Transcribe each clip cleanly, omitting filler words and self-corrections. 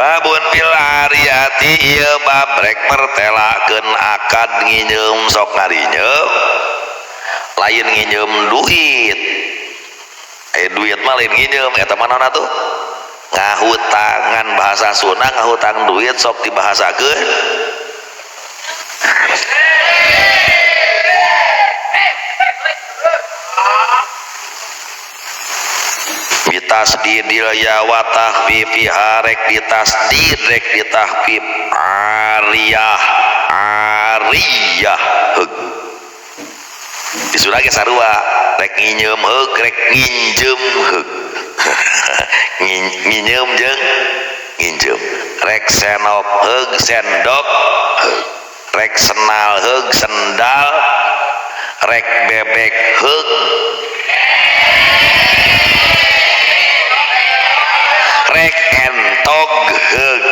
Babun fil ariyati ieu bab rek mertelakeun akad nginjeum sok ngarinyeum lain nginjeum duit. Duit mah lain nginjeum eta mah naon atuh? Ngahutangan bahasa Sunda ngahutang duit sok dibahasakeun. Bitasdidil ya wa tahfifiha rek ditasdid rek ditahfif ariyah ariyah heug. Di Sunda ge sarua rek nginjeum heug rek nginjeum heug. Nginjeum jeung nginjeum rek senok heug sendok heug rek senal heug sendal rek bebek heug rek entog heug.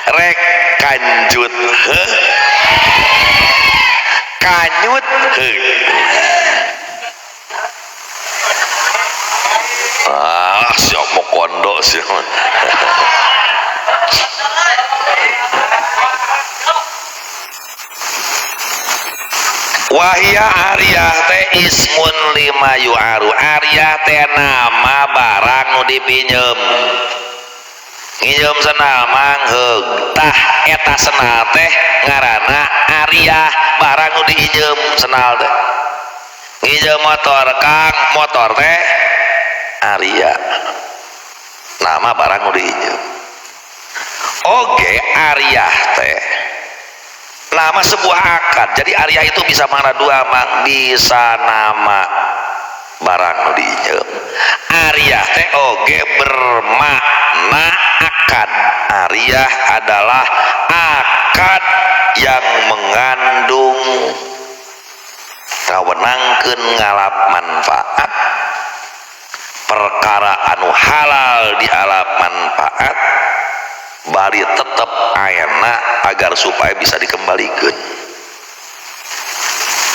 Rek kanjut heug kanyut heug. Ah siap mau kondo sih. Wahia ariyah teh ismun lima yu'aru. Ariyah teh nama barang nu dipinjem. Nginjem senal mangheug. Tah eta senal teh ngaranna ariyah, barang nu diinjem senal teh. Nginjem motor kang, motor teh ariyah. Nama barang nu diinjem. Oge ariyah teh nama sebuah akad. Jadi ariyah itu bisa mana dua mang, bisa nama barang nu diinjem. Ariyah teh oge bermakna akad. Ariyah adalah akad yang mengandung ngawenangkeun ngalap manfaat, perkara anu halal dialap manfaat bari tetep ayeuna agar supaya bisa dikembalikan.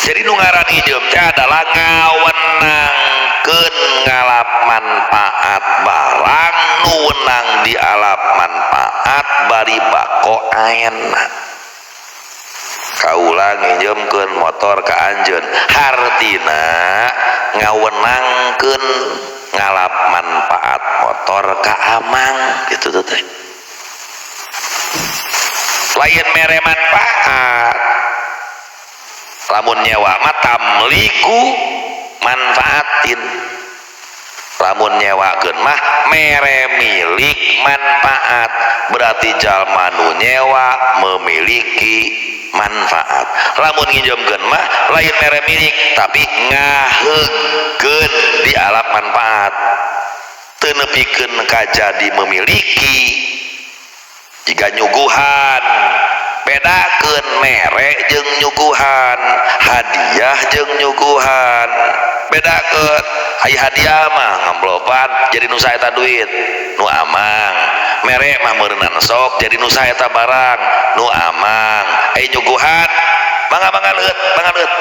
Jadi nu ngaran nginjeum teh adalah ngawenangkeun ngalap manfaat barang nu wenang dialap manfaat bari bako ayeuna. Kaula nginjeumkeun motor ka anjeun hartina ngawenangkeun ngalap manfaat motor ka amang gitu tuh teh. Lain mere manfaat. Lamun nyewa mah tamliku manfaatin. Lamun nyewakeun mah mere milik manfaat. Berarti jalma nu nyewa memiliki manfaat. Lamun nginjeumkeun mah lain mere milik tapi ngaheugkeun di alap manfaat. Teu nepikeun ka jadi memiliki. Jika nyuguhan bedakeun mere jeung nyuguhan, hadiah jeung nyuguhan. Bedakeun ai hadiah mah ngamplopan jadi nu saeta duit nu amang, mere mah meureunana sok jadi nu saeta barang nu amang. Ai nyuguhan mangga-mangga leueut, mangga leueut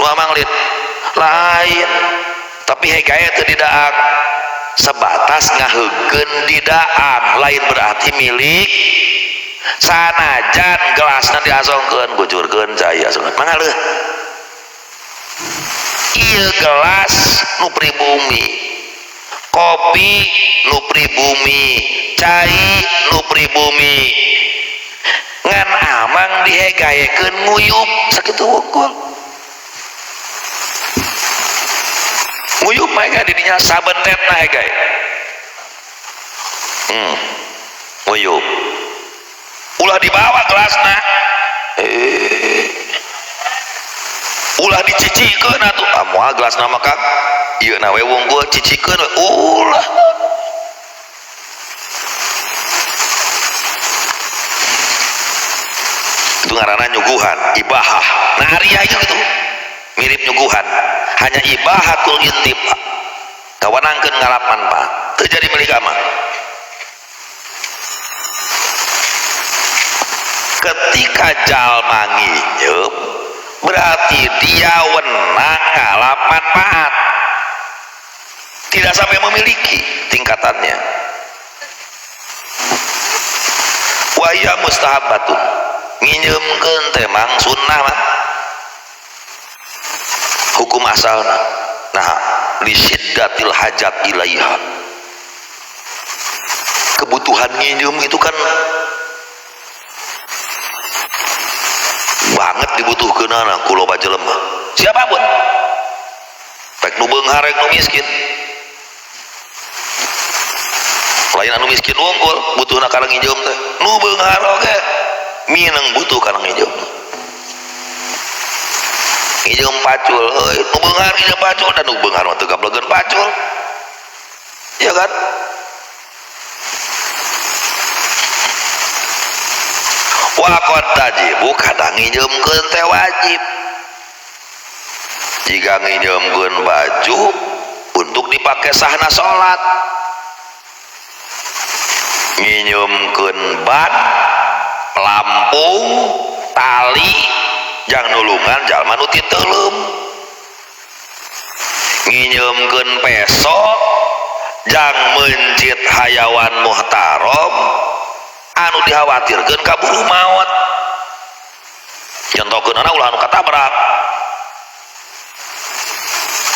nu amang leueut lain, tapi hegae teu didaang. Sebatas ngaheugkeun didaang lain berarti milik. Sanajan gelasna diasongkeun gucurkeun cai asongkeun mangga leuh ieu gelas nu pribumi, kopi nu pribumi, cai nu pribumi, ngan amang dihegaekeun nguyup sakitu wungkul. Nguyup mah di dinya sabentetna hegae. Nguyup. Ulah dibawa gelasna. Ulah dicicikeun atuh. Ah moal gelasna mah Kang. Ieu na we wungkul cicikeun we. Ulah. Itu ngaranna nyuguhan, ibahah. Nah ariyah itu gitu. Mirip nyuguhan. Hanya ibahatul intifa. Kawenangkeun ngalap manfaat. Teu jadi milik amang. Ketika jalma nginjeum Berarti dia wenang ngalap manfaat, tidak sampai memiliki tingkatannya. Waya mustahabbatun, nginjeumkeun teh mang sunnah mah hukum asalna. Nah, li syiddatil hajat ilaiha, kebutuhan nginjeum itu kan banget dibutuhkeunana ku loba jelema, siapapun, rek nu beunghar rek nu miskin. Lain anu miskin wungkul butuhna kana nginjeum teh, nu beunghar oge mineng butuh kana nginjeum. Nginjeum pacul euy, nu beunghar nginjeum pacul, dan nu beunghar mah teu gablegeun pacul. Iya kan? Wa qad tajibu, kadang nginjeumkeun teh wajib. Jika nginjeumkeun baju untuk dipakai sahna salat, nginjeumkeun ban, pelampung, tali jang nulungan jalma nu titeuleum, nginjeumkeun peso jang mencit hayawan muhtarom anu dikhawatirkeun kaburu maot. Nyontokeunana ulah anu katabrak,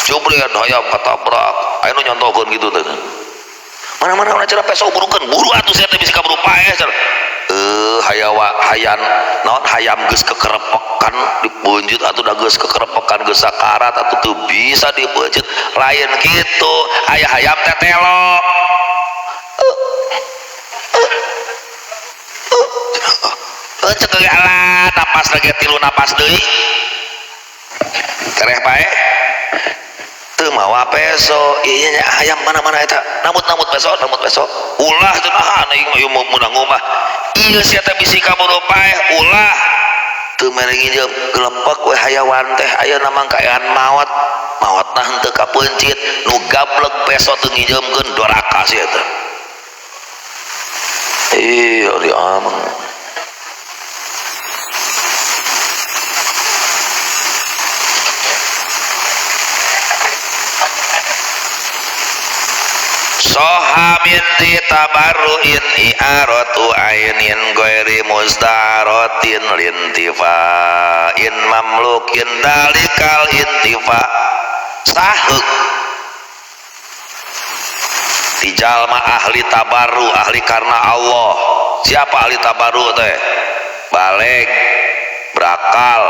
jubreun hayam katabrak, aya nu nyontokeun kitu teh. Mana-mana ulah cara peso burukeun, buru atuh sia teh bisi kaburu paeh cenah. Hayawa hayan naon hayam geus kekerepekan dipeunjeut atuh da geus kekerepekan geus sakarat atuh teu bisa dipeunjeut. Lain kitu, aya hayam teh telo. Cek ge ala napas lagi tilu napas deui. Tereh paeh teu mawa peso, ieu nya hayam mana-mana eta namut-namut peso, namut peso. Ulah cenah aing mah ieu meunang ngomah. Ieu sia teh bisi kaburu paeh, ulah teu mere nginjeum gelepek we hayawan teh ayeuna mah kaayaan maot. Maotna henteu kapeuncit, nu gablek peso teu nginjeumkeun doraka sia teh. Ih, ari ameng. Soha min di tabarruin i'aratu ainin ghairi musta'aratin lintifa'in mamlukin dalikal intifa. Sahuk di jalma ahli tabarru, ahli karena Allah. Siapa ahli tabarru teh? Baleg, berakal,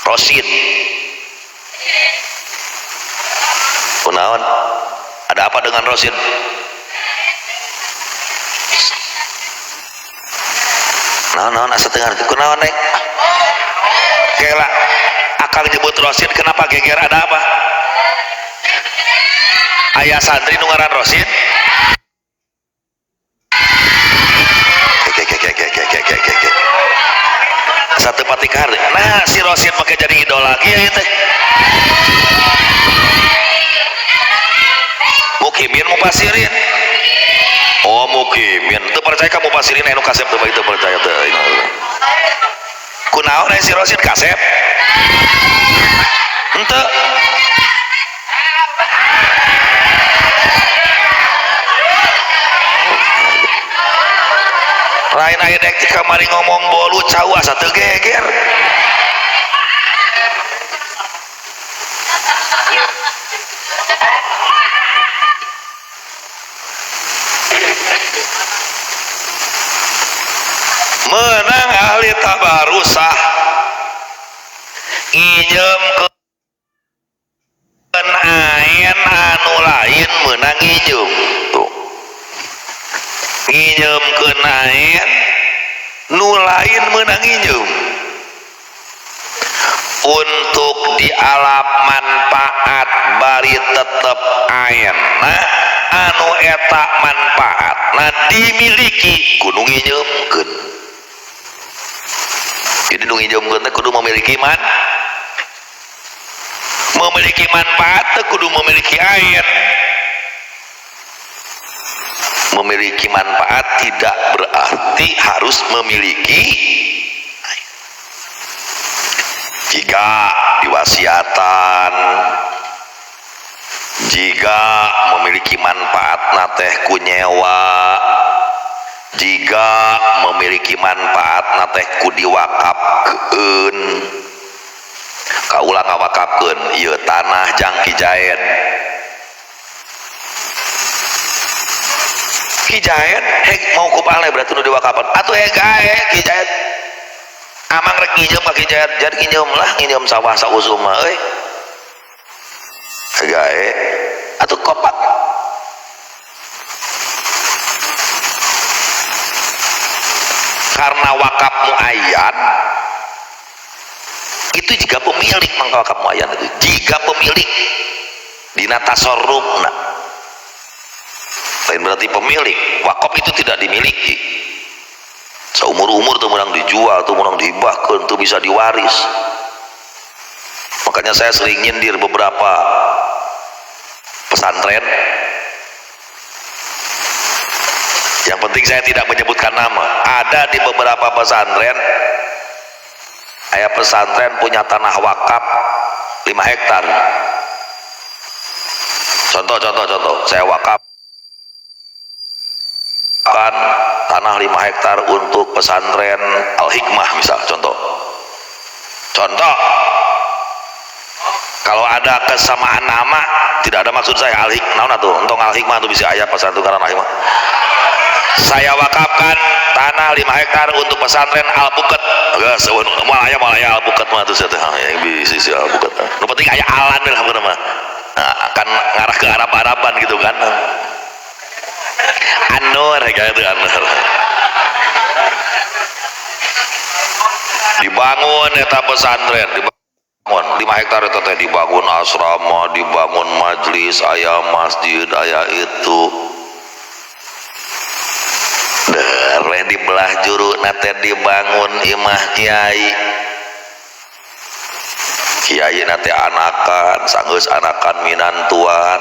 rosid. Kunaon? Ada apa dengan Rosid? Naon asa teu ngarti kunaon neng? Kela akang nyebut Rosid kenapa geger, ada apa? Ayah santri nu ngaran Rosid? Ke. Satu patikar. Nah, si Rosid make jadi idola kieu ieu teh. Mukimin mupasirin. Oh, mukimin. Teu percaya ka mupasirin anu kasep teu bae teu percaya teu. Kunaon aya si Rosid kasep? Henteu. Lain aya dek ti kamari ngomong bolu cau asa teu geger. Menang ahli tabarusah nginjeumkeun ain anu lain menang nginjeum tuh. Nginjeumkeun ain nu lain menang nginjeum untuk dialap manfaat bari tetep ain. Nah anu eta manfaat nah dimiliki kudu nginjeumkeun. Jadi nu nginjeumkeun teh kudu memiliki memiliki manfaat teh kudu memiliki ain. Memiliki manfaat tidak berarti harus memiliki ain. Jika diwasiatan, jika memiliki manfaat teh ku nyewa, jika memiliki manfaat teh ku diwakafkeun. Kaula ngawakafkeun ieu tanah jang Ki Jaen. Ki Jaen heg mau ku pale berarti nu diwakafan. Atuh heg gae Ki Jaen. Amang rek nginjem ka Ki Jaen, jadi nginjem lah, nginjem sawah sausum mah euy. Heg gae atuh kopak. Karena wakaf muayyan itu jika pemilik, mangka wakaf muayyan itu jika pemilik dina tasarrufna, lain berarti pemilik. Wakaf itu tidak dimiliki seumur-umur, tuh menang dijual, tuh menang dihibahkan, tuh bisa diwaris. Makanya saya sering nyindir beberapa pesantren. Yang penting saya tidak menyebutkan nama. Ada di beberapa pesantren, ayah pesantren punya tanah wakaf 5 hektar. Contoh, contoh, contoh. Saya wakafkan tanah 5 hektar untuk pesantren Al-Hikmah misal, contoh. Contoh. Kalau ada kesamaan nama, tidak ada maksud saya Al-Hikmah, naon atuh? Entong Al-Hikmah tuh bisa aya pesantren karena Al-Hikmah. Saya wakafkan tanah 5 hektar untuk pesantren Al-Buket. Geus moal aya, moal aya Al-Buket mah tuh teh. Yang bisa si Al-Buket. Nu penting aya alan lah mah. Nah, akan ngarah ke Arab-Araban gitu kan. An-Nur kayak itu, An-Nur. Dibangun eta pesantren, dibangun 5 hektar eta teh, dibangun asrama, dibangun majlis, aya masjid, aya itu. Dereh di belah juru nate dibangun imah kiai. Kiai nate anakan, sanggeus anakan minantuan.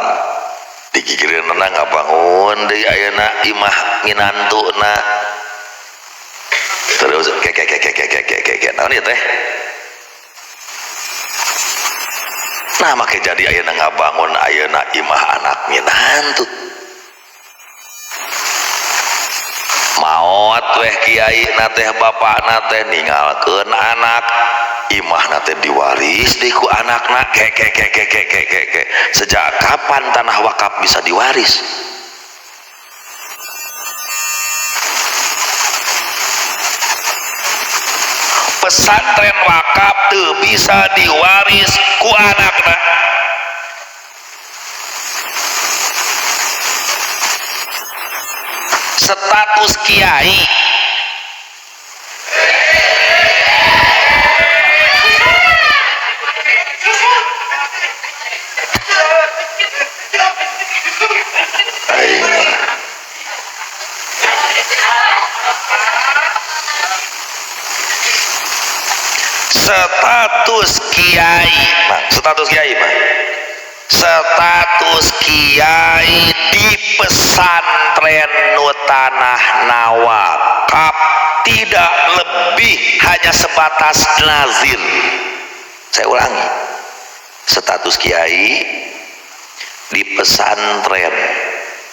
Digigireunna ngabangun deui ayeuna imah minantuna. Terus ke ke ke ke ke ke ke ke ke naon ieu teh? Nah, make jadi ayeuna ngabangun ayeuna imah anak minantu. Maot weh kiai na teh, bapak na teh ninggalkeun anak, imah na teh diwaris deui ku anakna. Ke ke ke ke ke ke ke ke, sejak kapan tanah wakaf bisa diwaris? Pesantren wakaf teu bisa diwaris ku anakna. Status kiai status kiai mah, status kiai mah, status kiai di pesantren nu tanahna wakaf tidak lebih hanya sebatas nazir. Saya ulangi, status kiai di pesantren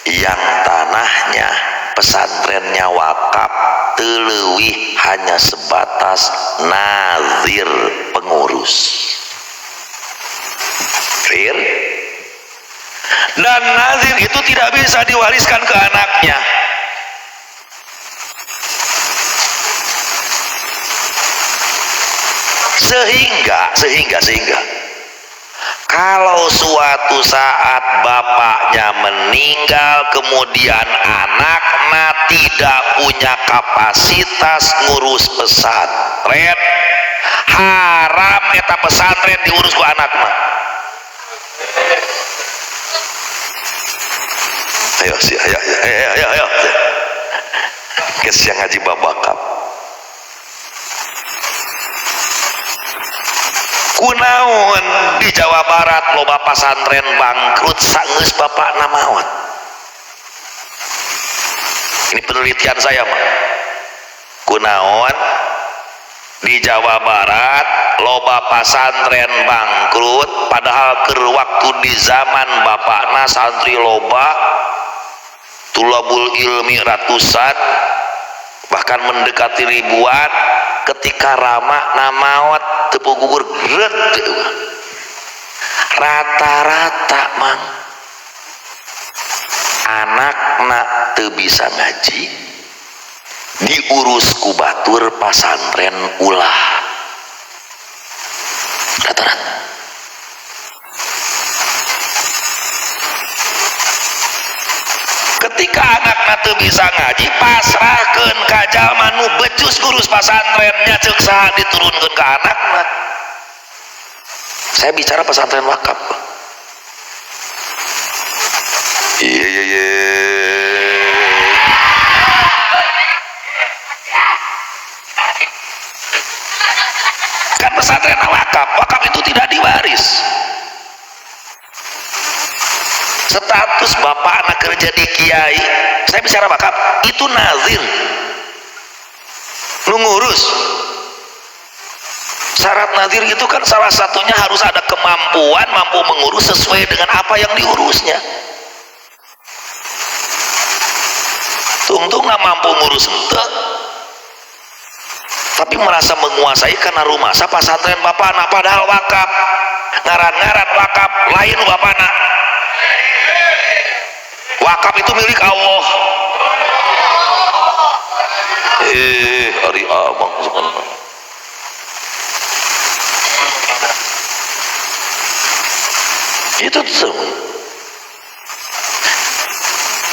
yang tanahnya pesantrennya wakaf teu leuwih hanya sebatas nazir, pengurus. Clear? Dan nazir itu tidak bisa diwariskan ke anaknya. Sehingga kalau suatu saat bapaknya meninggal, kemudian anaknya tidak punya kapasitas ngurus pesantren, haram eta pesantren diurus ku anakna. Ayo sih, ayo, ayo, ayo, ayo, ayo. Kes yang ngaji babakap. Kunaon di Jawa Barat loba pesantren bangkrut sanggeus bapakna maot? Ini penelitian saya mah. Kunaon Di Jawa Barat loba pasantren bangkrut, padahal keur waktu di zaman bapakna santri loba, tulabul ilmi ratusan, bahkan mendekati ribuan. Ketika rama namaot teu gugur gret, rata-rata mang anakna teu bisa ngaji, diurus ku batur pasantren ulah. Rata-rata. Ketika anakna teu bisa ngaji, pasrahkeun ka jalma nu becus ngurus pasantrennya, ceuk saha diturunkeun ka anakna. Saya bicara pesantren wakaf. Iya iya iya. Kan pesantren wakaf, wakaf itu tidak diwaris. Status bapak anak kerja di kiai, saya bicara wakaf, itu nazir. Lu ngurus. Syarat nazir itu kan salah satunya harus ada kemampuan, mampu mengurus sesuai dengan apa yang diurusnya. Tungtung nggak mampu ngurus ente, tapi merasa menguasai karena rumah sa pasantren bapak anak, padahal wakaf, ngaran-ngaran wakaf lain bapak anak. Wakaf itu milik Allah. Hari abang sekarang. Itu tuh.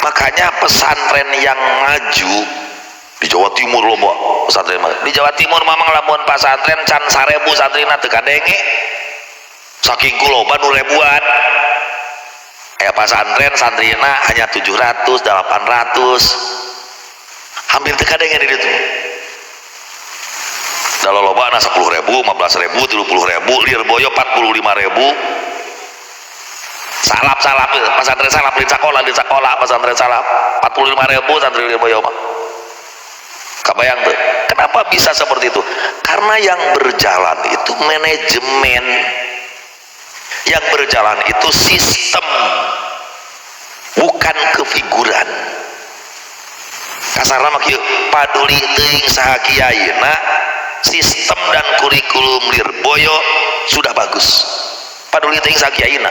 Makanya pesantren yang maju di Jawa Timur loh, Mbak. Pesantren di Jawa Timur mamang lamun pesantren can 1000 santrina teu kadenge. Saking ku loba nu ribuan. Aya pesantren santrina hanya 700, 800. Hampir teu kadenge di ditu. Da loba na 10.000, 15.000, 30.000, Lirboyo 45.000. Salap-salap pesantren salap di sekolah pesantren salap 45.000 santri Lirboyo mah. Kebayang tuh. Kenapa bisa seperti itu? Karena yang berjalan itu manajemen, yang berjalan itu sistem, bukan kefiguran. Kasarna mah kieu, paduli teuing saha kiaina, sistem dan kurikulum Lirboyo sudah bagus. Paduli teuing saha kiaina.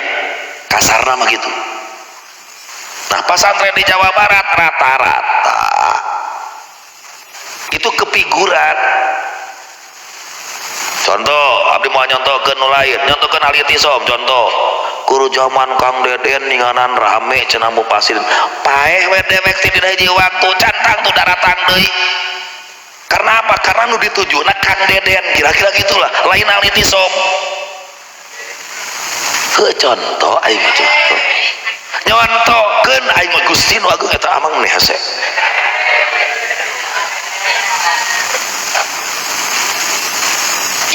Kasarna mah gitu. Nah, pesantren di Jawa Barat rata-rata itu kefiguran. Contoh, abdi mau nyontohkeun nu lain, nyontohkeun Al-I'tisom contoh. Guru zaman Kang Deden ninganan rame cenah mufassirin. Paeh we dewek ti dina hiji waktu cantang tuh daratang deui. Karena apa? Karena nu ditujuna Kang Deden, kira-kira gitulah, lain Al-I'tisom. Ke contoh aing mah contoh. Nyontohkeun aing mah Gusti nu agung eta amang meni hese.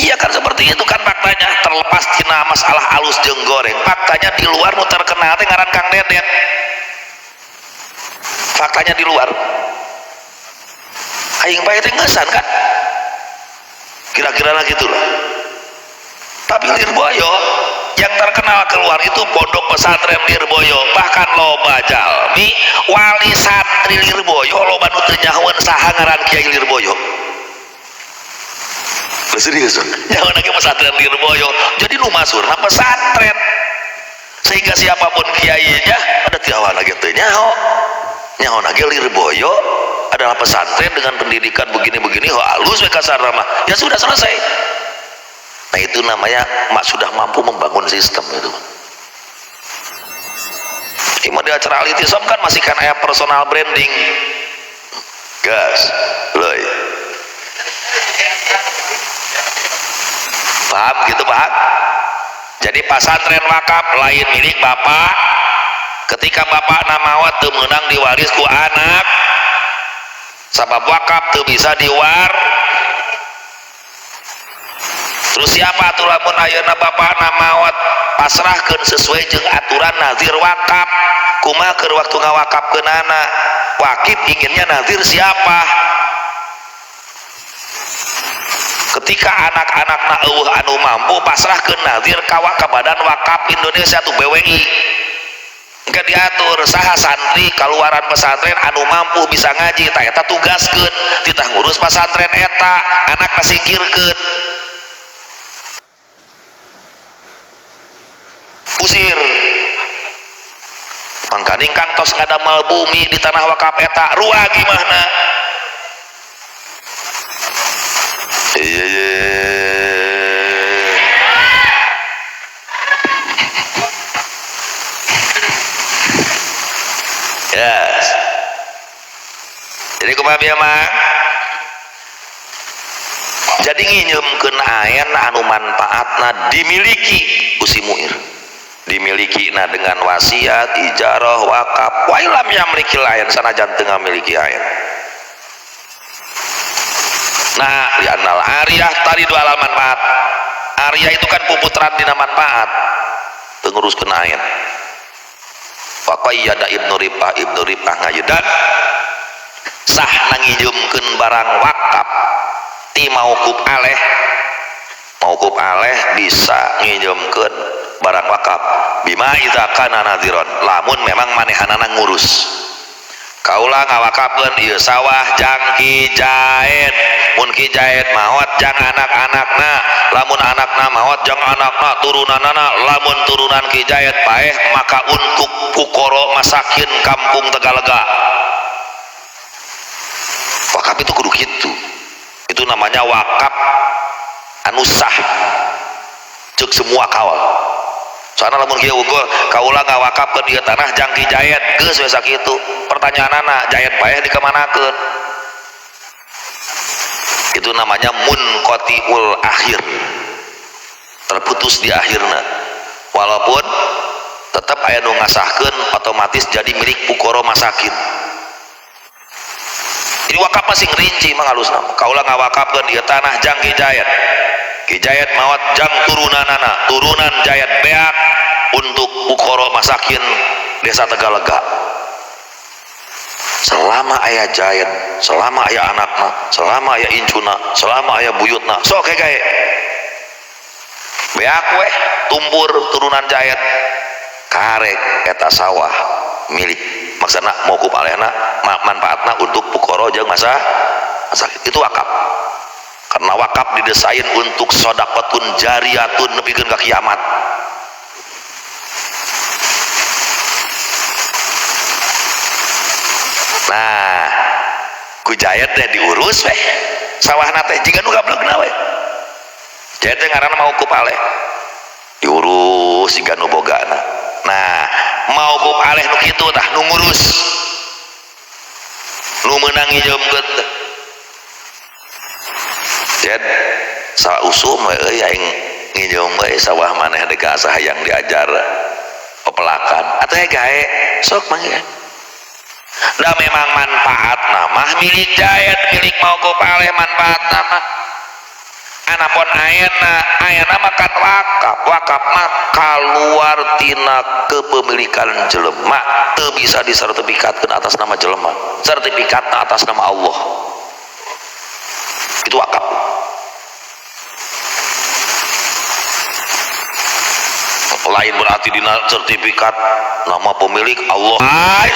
Iya kan seperti itu kan faktanya, terlepas tina masalah alus jeung goreng, faktanya di luar nu terkenal teh ngaran Kang Deden. Faktanya di luar. Aing bae teh ngeusan kan? Kira-kira lah gitulah. Tapi Lirboyo yang terkenal keluar itu pondok pesantren Lirboyo, bahkan loba jalmi wali santri Lirboyo loba nu teu nyahoeun saha ngaran Kiai Lirboyo. Serius, nyahoeun lagi pesantren Lirboyo. Jadi nu masurna pesantren. Sehingga siapapun kiainya ada tiawan lagi teu nyaho. Nyaho lagi Lirboyo adalah pesantren dengan pendidikan begini-begini, oh halus we kasarna mah. Ya sudah selesai. Nah itu namanya mak sudah mampu membangun sistem itu. Cuma di acara Al-I'tisom kan masih kan aya personal branding. Gas, loy. Paham gitu paham? Jadi pesantren wakaf lain milik bapak. Ketika bapak namawat teu meunang diwaris ku anak. Sabab wakaf teu bisa diwar. Terus siapa tuh lamun ayeuna bapak namawat pasrahkeun sesuai jeung aturan nazir wakaf. Kumaha keur waktu ngawakafkeunana? Wakif inginnya nazir siapa? Ketika anak-anakna eueuh anu mampu pasrahkeun nazir ka Badan Wakaf Indonesia tuh BWI. Engke diatur saha santri kaluaran pesantren anu mampu bisa ngaji tah eta tugaskeun titah ngurus pesantren eta anakna singkirkeun. Usir. Mangkaning kang tos ngadamel bumi di tanah wakaf eta ruag imahna. Iya. Yes. Jadi kumaha bieu mah? Jadi nginjeumkeun ayeuna anu manfaatna dimiliki ku si muir. Dimiliki na dengan wasiat, ijarah, wakaf, wa ilam yamlikil ain sanajan teu ngamiliki ain. Nah, li'annal ariyah tadi dua alam manfaat. Ariyah itu kan puputran dina manfaat. Teu nguruskeun ain. Wa qayyada Ibnu Rifah, Ibnu Rifah ngayedan sah nangijumkeun barang wakaf ti mauquf aleh. Mauquf aleh bisa ngijumkeun barang wakaf bima idza kana nadhiron, lamun memang manehanana ngurus. Kaula ngawakafkeun ieu sawah jang Ki Jaid, mun Ki Jaid maot jang anak-anakna, lamun anakna maot jang anakna turunanana, lamun turunan Ki Jaid paeh maka untuk fukoro masakin kampung Tegalega. Wakaf itu kudu kitu. Itu namanya wakaf anu sah cek semua kawal. Soalna lamun kieu unggul kaula ngawakafkeun ieu tanah jang Ki Jaid geus we sakitu. Pertanyaanana Jaid paeh dikemanakeun? Itu namanya munqatiul akhir, terputus di akhirna. Walaupun tetap aya nu ngasahkeun otomatis jadi milik fukoro masakin. Jadi wakaf masih ngerinci mah halusna. Kaula ngawakafkeun ieu tanah jang Ki Jaid. Ki Jaid maot jang turunanana, turunan Jaid beak untuk fukoro masakin desa Tegalega. Selama aya Jaid, selama aya anakna, selama aya incuna, selama aya buyutna, sok gae. Beak weh tumbur turunan Jaid karek eta sawah milik maksana mauquf alehna manfaatna untuk fukoro jeung masa sakit. Itu wakaf. Karena wakaf didesain untuk sodakotun jariyatun nepikeun ka kiamat. Nah, ku Jaid teh diurus weh. Sawahna teh jiga nu gablegna weh. Jaid teh ngaranna mauquf aleh. Diurus jiga nu bogana. Nah, mauquf aleh nu kitu tah nu ngurus. Nu meunang nginjeumkeun teh. Jaid sausum we euy aing nginjeum we sawah maneh deuk ka hayang diajar pepelakan. Atuh gae sok mangga. Dah memang manfaat nama milik Jaid, milik mauquf aleh manfaat nama. Anapun ayeuna, ayeuna mah kan wakaf, wakaf mah kaluar tina kepemilikan jelema, teu bisa disertifikatkeun atas nama jelema, sertifikatna atas nama Allah. Itu wakaf. Lain berarti dina sertifikat nama pemilik Allah. Ai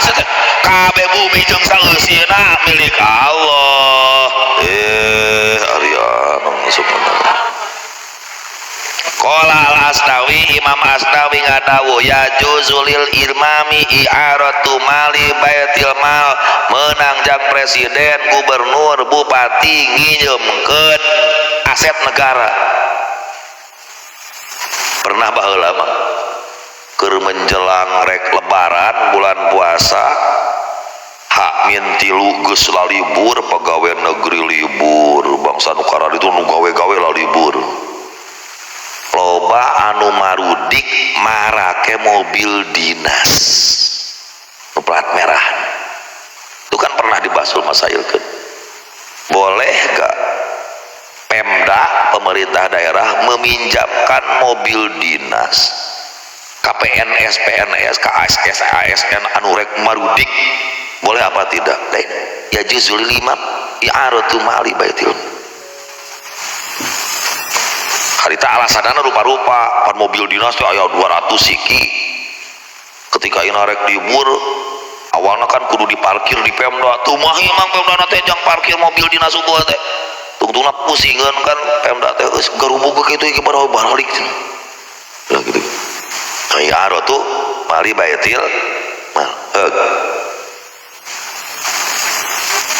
kabeh bumi jeung saeusieuna milik Allah. Ari subhanallah. Qala al-Asnawi, Imam Asnawi ngadawuh ya juzulil imami i'aratu mali baitil mal, menang jang presiden, gubernur, bupati nginjeumkeun aset negara. Pernah baheula mah keur menjelang rek lebaran bulan puasa H-3 geus lalibur, pegawai negeri libur, bangsa nu kararitu nu gawe-gawe lalibur. Loba anu marudik marake mobil dinas nu plat merah. Itu kan pernah dibasul masailkeun. Boleh gak Pemda, pemerintah daerah meminjamkan mobil dinas KPNS, PNS, KSS, ASN anu rek marudik, boleh apa tidak? Ya juzul lima i'aratu mali baitil. Harita alasanana rupa-rupa, pan mobil dinas teh aya 200 siki. Ketika ayeuna rek libur, awalna kan kudu diparkir di Pemda. Tuh mah emang Pemda teh jang parkir mobil dinas unggul teh. Tungtungna pusingeun kan Pemda teh geus garubug kitu ieu balik. Nah gitu. Nah, i'aratu mali baitil mal.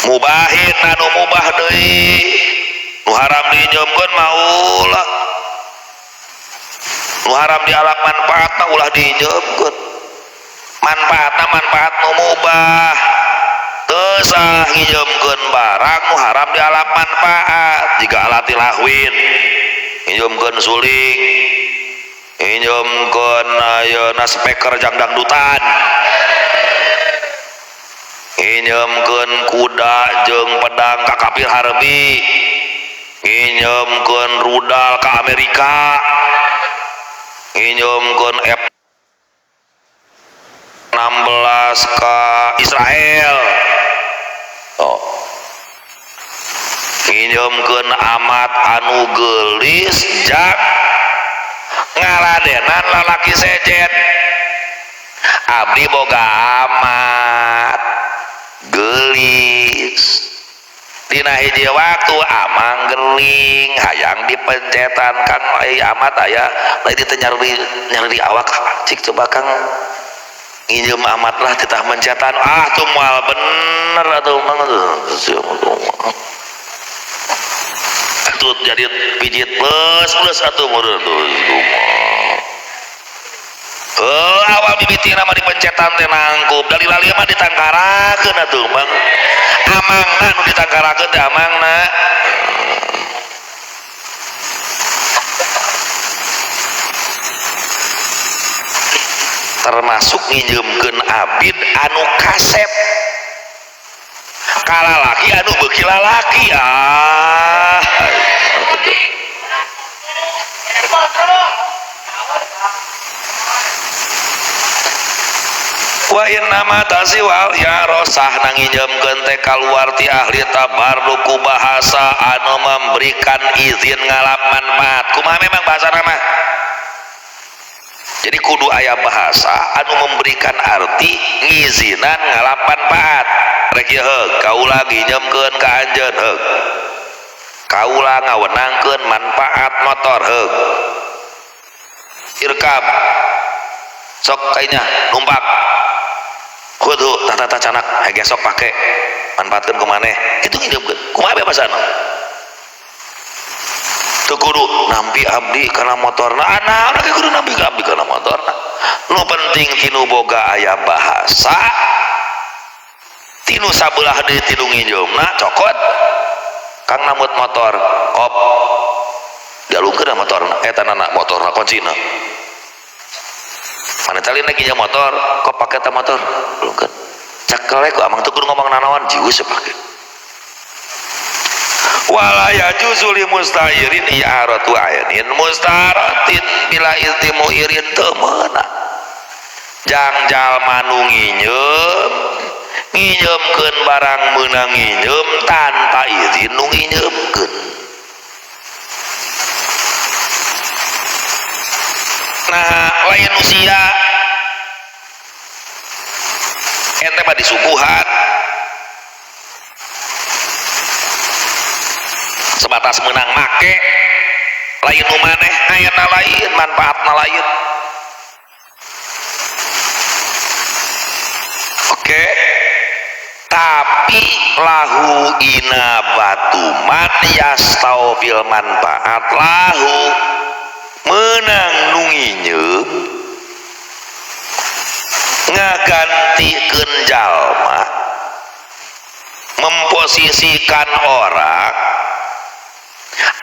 Mubahin anu mubah deui. Nu haram diinjeumkeun mah ulah. Nu haram dialap manfaatna ulah diinjeumkeun. Manfaatna manfaat nu mubah. Teu sah nginjeumkeun barang nu haram dialap manfaat. Jika alati lahwin nginjeumkeun suling, nginjeumkeun ayeuna speaker jang dangdutan, nginjeumkeun kuda jeung pedang ka kafir harbi, nginjeumkeun rudal ka Amerika, nginjeumkeun F-16 ka Israel. Oh. Nginjeumkeun amat anu geulis jak ngaladenan lalaki sejen. Abdi boga amat geulis, dina hiji waktu amang gering hayang dipencetan kang ai amat aya lain teu nyareri awak cik coba kang nginjeum amat lah titah mencetan. Ah tuh moal bener atuh mang atuh jadi pijit plus plus atuh meureun tuh. Awal mimitina mah dipencetan teh nangkup dari lali mah ditangkarakeun atuh mang amangna nu ditangkarakeun teh amangna. Termasuk nginjeumkeun abid anu kasep kalalaki anu beuki lalaki. Ah wa innama tasiwal ya rosah nanginjeumkeun teh kaluar ti ahli tabarruku bahasa anu memberikan izin ngalap manfaat. Kumaha memang bahasana mah? Jadi kudu aya bahasa anu memberikan arti ngizinan ngalap manfaat. Rek ieu heug kaula nginjeumkeun ka anjeun heug. Kaula ngawenangkeun manfaat motor heug. Irkab sok kainya numpak. Kudu tata canak hege sok pake manfaatkeun ku maneh. Kitu nginjeumkeun. Kumaha bahasana? Teu kudu nampi abdi kana motorna. Anaon ge kudu nampi abdi kana motorna. Nu penting tinu boga aya bahasa tinu sabelah deui tinu nginjeumna cokot kang namut motor kop dialungkeun motorna eta nana motorna kuncina. Mana cali naik nginjeum motor kop pake ta motor alungkeun. Cekele ku amang teu kudu ngomong nanaon jius pake. Wala yajuzu li musta'irin i'aratu ainin mustaratin bila izni mu'irin teu meunang. Jang jalma nu nginjeum nginjeumkeun barang meunang nginjeum tanpa izin nu nginjeumkeun. Nah lain usia ente mah disuguhan sebatas menang make lain nu maneh ayana lain manfaatna lain. Oke, tapi lahu inabatu man yastaufil manfaat lahu menang nu nginjeum ngagantikeun jalma memposisikan orang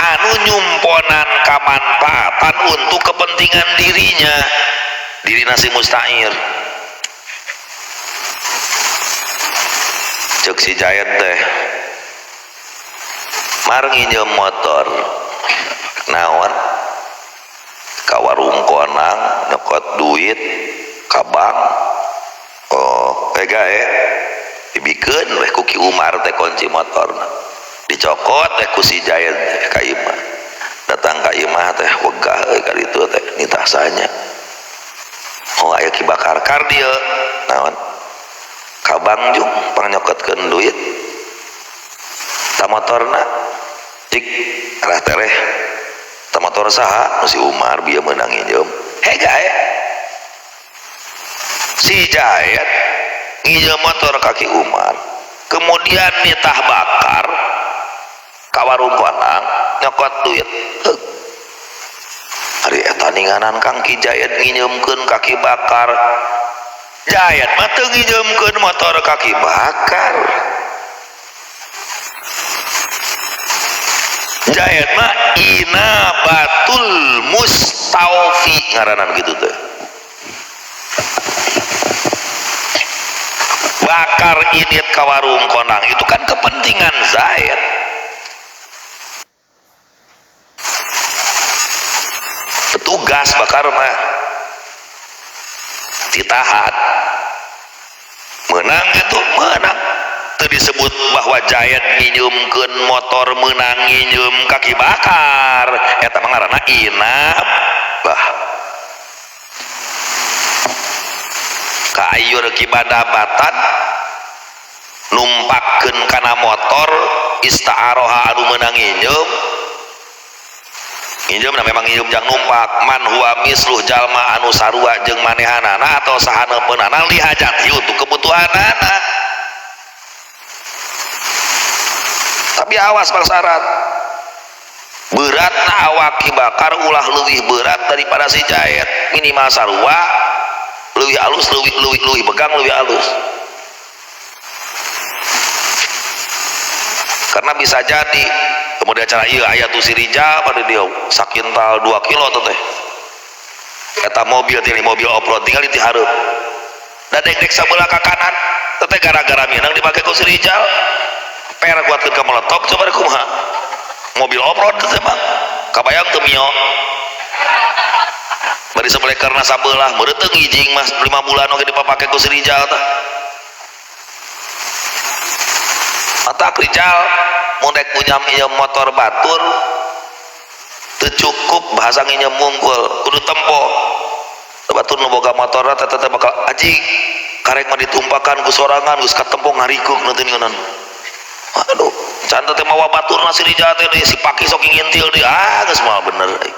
anu nyumponan kamanfaatan untuk kepentingan dirinya, diri nasi musta'ir. Cek si Jayan teh mar nginjeum motor naon ka warung konang nyokot duit ka bank. Oh gae dibikeun weh ku Ki Umar teh kunci motorna dicokot teh ku si Jayan teh ka imah. Datang ka imah teh wegah euy ka ditu teh nitah sanya. Oh aya Ki Bakar kar dieu naon? Ka Bangjung pangnyokeutkeun duit. Ta motorna cik arah tereh. Ta motor saha? Nu si Umar bieu meunang nginjeum. Hega eh. Si Jaid nginjeum motor ka Ki Umar. Kemudian nitah bakar ka warung konang nyokot duit. Heug. Ari eta ninganan Kang Ki Jaid nginjeumkeun ka Ki Bakar. Jaid mah teu nginjeumkeun motor ka Ki Bakar. Jaid mah inabatul mustaufi ngaranan kitu teh. Bakar init ka warung konang itu kan kepentingan Zaid. Petugas bakar mah ditahan menang gitu menang. Teu disebut bahwa Jaid nginjeumkeun motor menang nginjeum ka Ki Bakar, eta mah ngaranna inabah. Kaayur Ki Badabatan numpakkeun kana motor ista'aroha anu meunang nginjeum. Nginjeum na memang nginjeum jang numpak man huwa misluh jalma anu sarua jeung manehanana atau sahaneupeunana lihajati untuk kebutuhanana. Tapi awas bang syarat beratna awak Ki Bakar ulah leuwih berat daripada si Jaid, minimal sarua leuwih alus, leuwih begang leuwih alus. Karena bisa jadi kemudian acara ieu aya tuh si Rijal pada dia sakintal 2 kilo teh eta mobil teh mobil off-road tinggal di hareup da dek-dek sabelah ka kanan teh gara-gara minang dipake ku si Rijal per kuatkeun ka meletok coba kumaha mobil off-road teh mah kabayang teu mio bari sebelah karena sabelah meureun teu ngijing mas 5 bulan oge dipapake ku si Rijal teh. Mata Rijal mun rek nginjem motor batur teu cukup bahasa nginjem mungkul kudu tempo batur nu boga motorna teh teh bakal aji karek mah ditumpakan ku sorangan geus katempo ngarikuk nu teu ninganan. Aduh can teh mawa baturna si Rijal teh si Paki sok ngintil deui ah geus moal bener euy.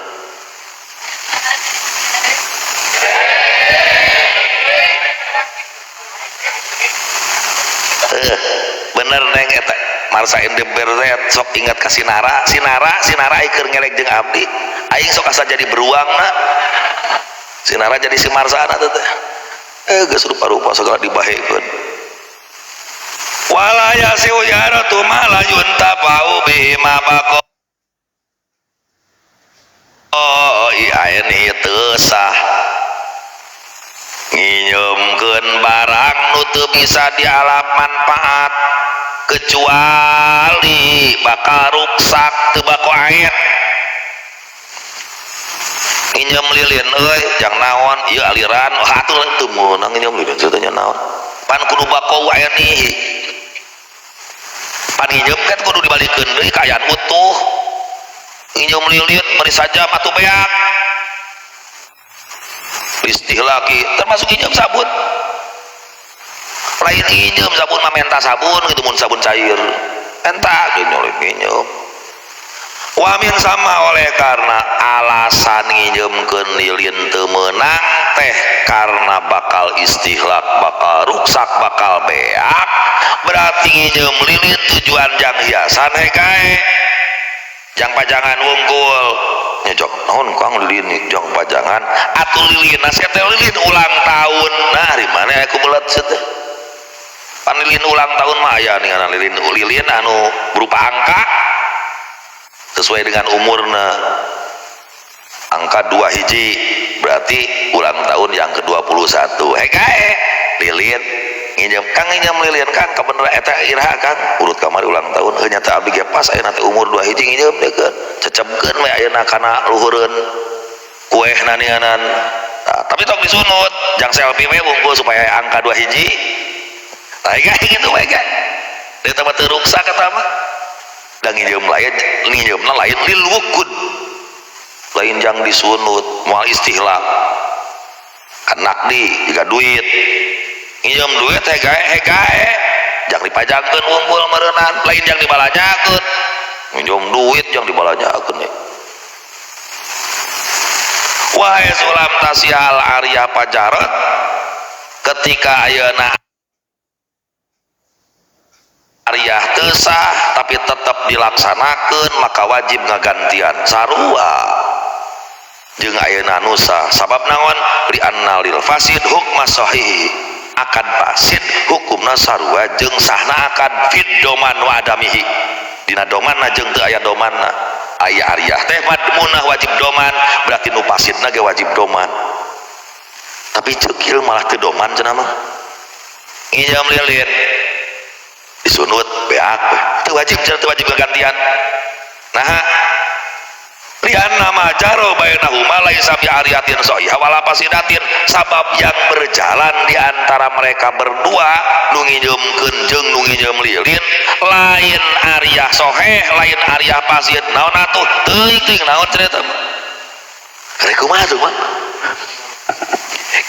Bener neng eta Marsa NDBRZ sok ingat ka Sinara, Sinara, Sinara keur ngelek jeung abdi aing sok asa jadi beruang na Sinara jadi si Marsana teh geus rupa-rupa segala dibahekeun. Wala yasiu yaratu ma la yuntafa'u bihi ma baqa ain teu sah nginjeumkeun barang nu teu bisa dialap manfaat kecuali bakal ruksak teu bako air. Nginjeum lilin euy jang naon ieu aliran oh atuh teu meunang nginjeum lilin teh nya naon pan kudu bako ainihi pan nginjeum kan kudu dibalikeun deui kaayaan utuh. Nginjeum lilin bari sajam atuh beak istihlaki termasuk nginjeum sabun. Lain nginjeum sabun mah menta sabun gitu mun sabun cair menta nginjeum nginjeum. Wamin sama oleh karena alasan nginjeumkeun lilin teu meunang teh karena bakal istihlak bakal ruksak bakal beak berarti nginjeum lilin tujuan jang hiasan hekae jang pajangan wungkul nyejok naon Kang lilin jang pajangan atuh lilin teh lilin ulang tahun nah di mana aku belet teh pan lilin ulang tahun mah aya ninganan lilin lilin anu berupa angka sesuai dengan umurna angka 2 hiji berarti ulang tahun yang ke-21 hekae lilin nginjem Kang nginjem lilin Kang kabeneran eta iraha Kang urut kamari ulang tahun heuh nyata abdi ge pas ayeuna teh umur 2 hiji nginjem dekeun cecepkeun we ayeuna kana luhureun kuehna ninganan. Nah, tapi tong disunut jang selfie we wungkul supaya angka 2 hiji tah hekae kitu we ge eta mah teu ruksak eta mah da nginjem lain nginjemna lain lil wukud. Lain jang disunut moal istihlak. Kan nakdi jiga duit. Nginjem duit hegae jang dipajangkeun wungkul meureunnan, lain jang dibalanyakeun. Nginjem duit jang dibalanyakeun. Wahai sulam tasihal arya pajarot, ketika ayeuna arya teu sah tapi tetep dilaksanakeun maka wajib ngagantian sarua jeung ayeuna nu sah. Sabab naon? Li anna lil fasid hukma sahih, akad fasid hukumna sarua jeung sahna akad fid doman wa adamihi, dina domanna jeung teu aya domanna. Aya arya teh madmunah wajib doman, berarti nu fasidna ge wajib doman. Tapi ceukil malah teu doman cenah mah. Nginjem lilin disunut beak teu wajib cenah, teu wajib ngagantian. Nah, lianna ma jaro bainahuma laisa bi ariyatin sahihah wala fasidatin, sabab yang berjalan di antara mereka berdua nu nginjeumkeun jeung nu nginjem lilin lain ariyah soheh lain ariyah fasid. Naon atuh teuing teuing naon cerita mah rek kumaha tuh mah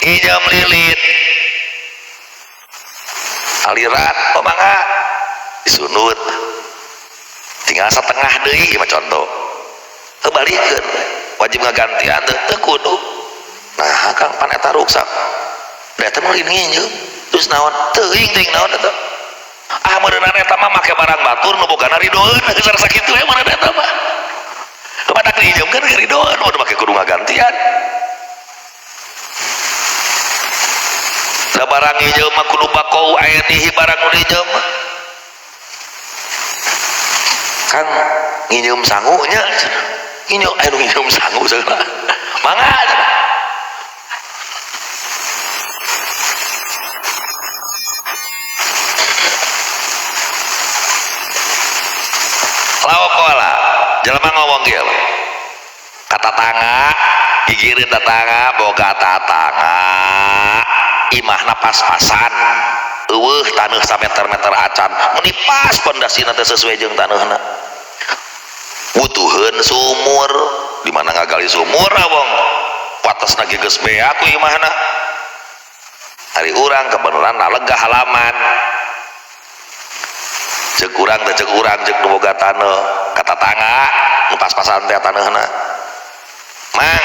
nginjem lilin aliran pemangga disunut tinggal setengah deui mah contoh kebalikeun wajib ngagantian teu kudu. Nah Kang pan eta ruksak da eta mah lain nginjem terus naon teuing teuing naon eta ah meureunana eta mah make barang batur nu bogana ridoeun geus rasa kitu we meureun eta mah kepada nginjemkeun ge ridoeun mun make kudu ngagantian. Da barang nginjem mah kudu bakou ainihi barang nu diinjem mah. Kang nginjem sangunya nginjem aya nu nginjem sangu segala mangga cenah. Laokola jelema ngomong kieu ka tatangga gigireun tatangga boga tatangga imahna pas-pasan eueuh taneuh sameter-meter acan meuni pas pondasina teh sesuai jeung taneuhna butuheun sumur di mana ngagali sumur wong watesna ge geus beak ku imahna ari urang kebenaran lega halaman ceuk urang teh ceuk urang ceuk nu boga taneuh ka tatangga nu pas-pasan teh taneuhna mang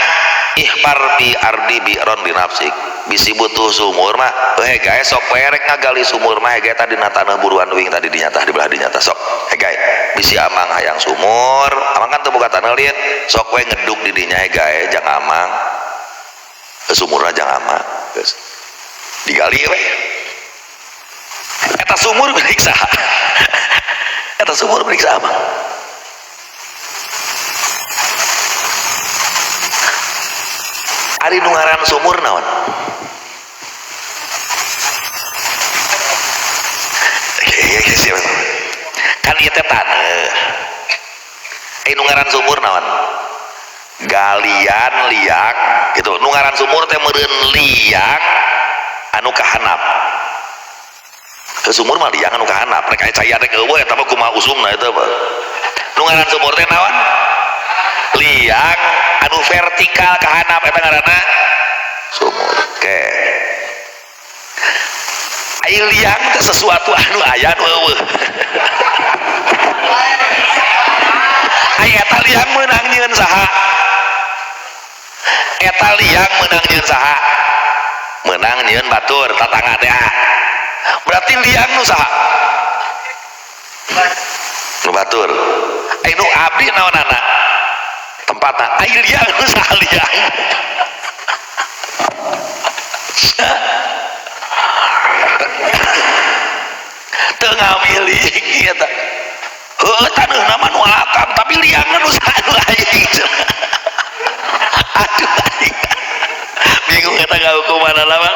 ihpar bi ardi bi'ron bi nafsik bisi butuh sumur mah heh gae sok we rek ngagali sumur mah heh gae tadi na taneuh buruan uing tadi dinyata di belah dinyata sok heh gae bisi amang hayang sumur amang kan teu boga taneuh lin sok we ngeduk di dinya heh gae jang amang sumurna jang amang geus digali we eta sumur milik saha eta sumur milik saha amang ari nu ngaran sumur naon? Kan ieu teh taneuh. Ari nu ngaran sumur naon? Galian liang gitu. Nu ngaran sumur teh meureun liang anu kahanap. Sumur mah liang anu kahanap. Rek aya cai rek eueuh eta mah kumaha usumna eta mah. Nu ngaran sumur teh naon? Liang anu vertikal kahanap eta ngaranna sumur. Oke. Ai liang teh sesuatu anu aya nu eueuh. Ai eta liang meunang nyieun saha? Eta liang meunang nyieun saha? Meunang nyieun batur tatangga teh. Berarti liang nu saha? Nu batur. Ai nu abdi naonana? Tempatna. Ai liang nu saha liang? Teu ngamiliki eta. Heuh taneuhna mah nu akang tapi liangna nu saha nu aing. Aduh aing. Bingung eta ngahukumanana mah.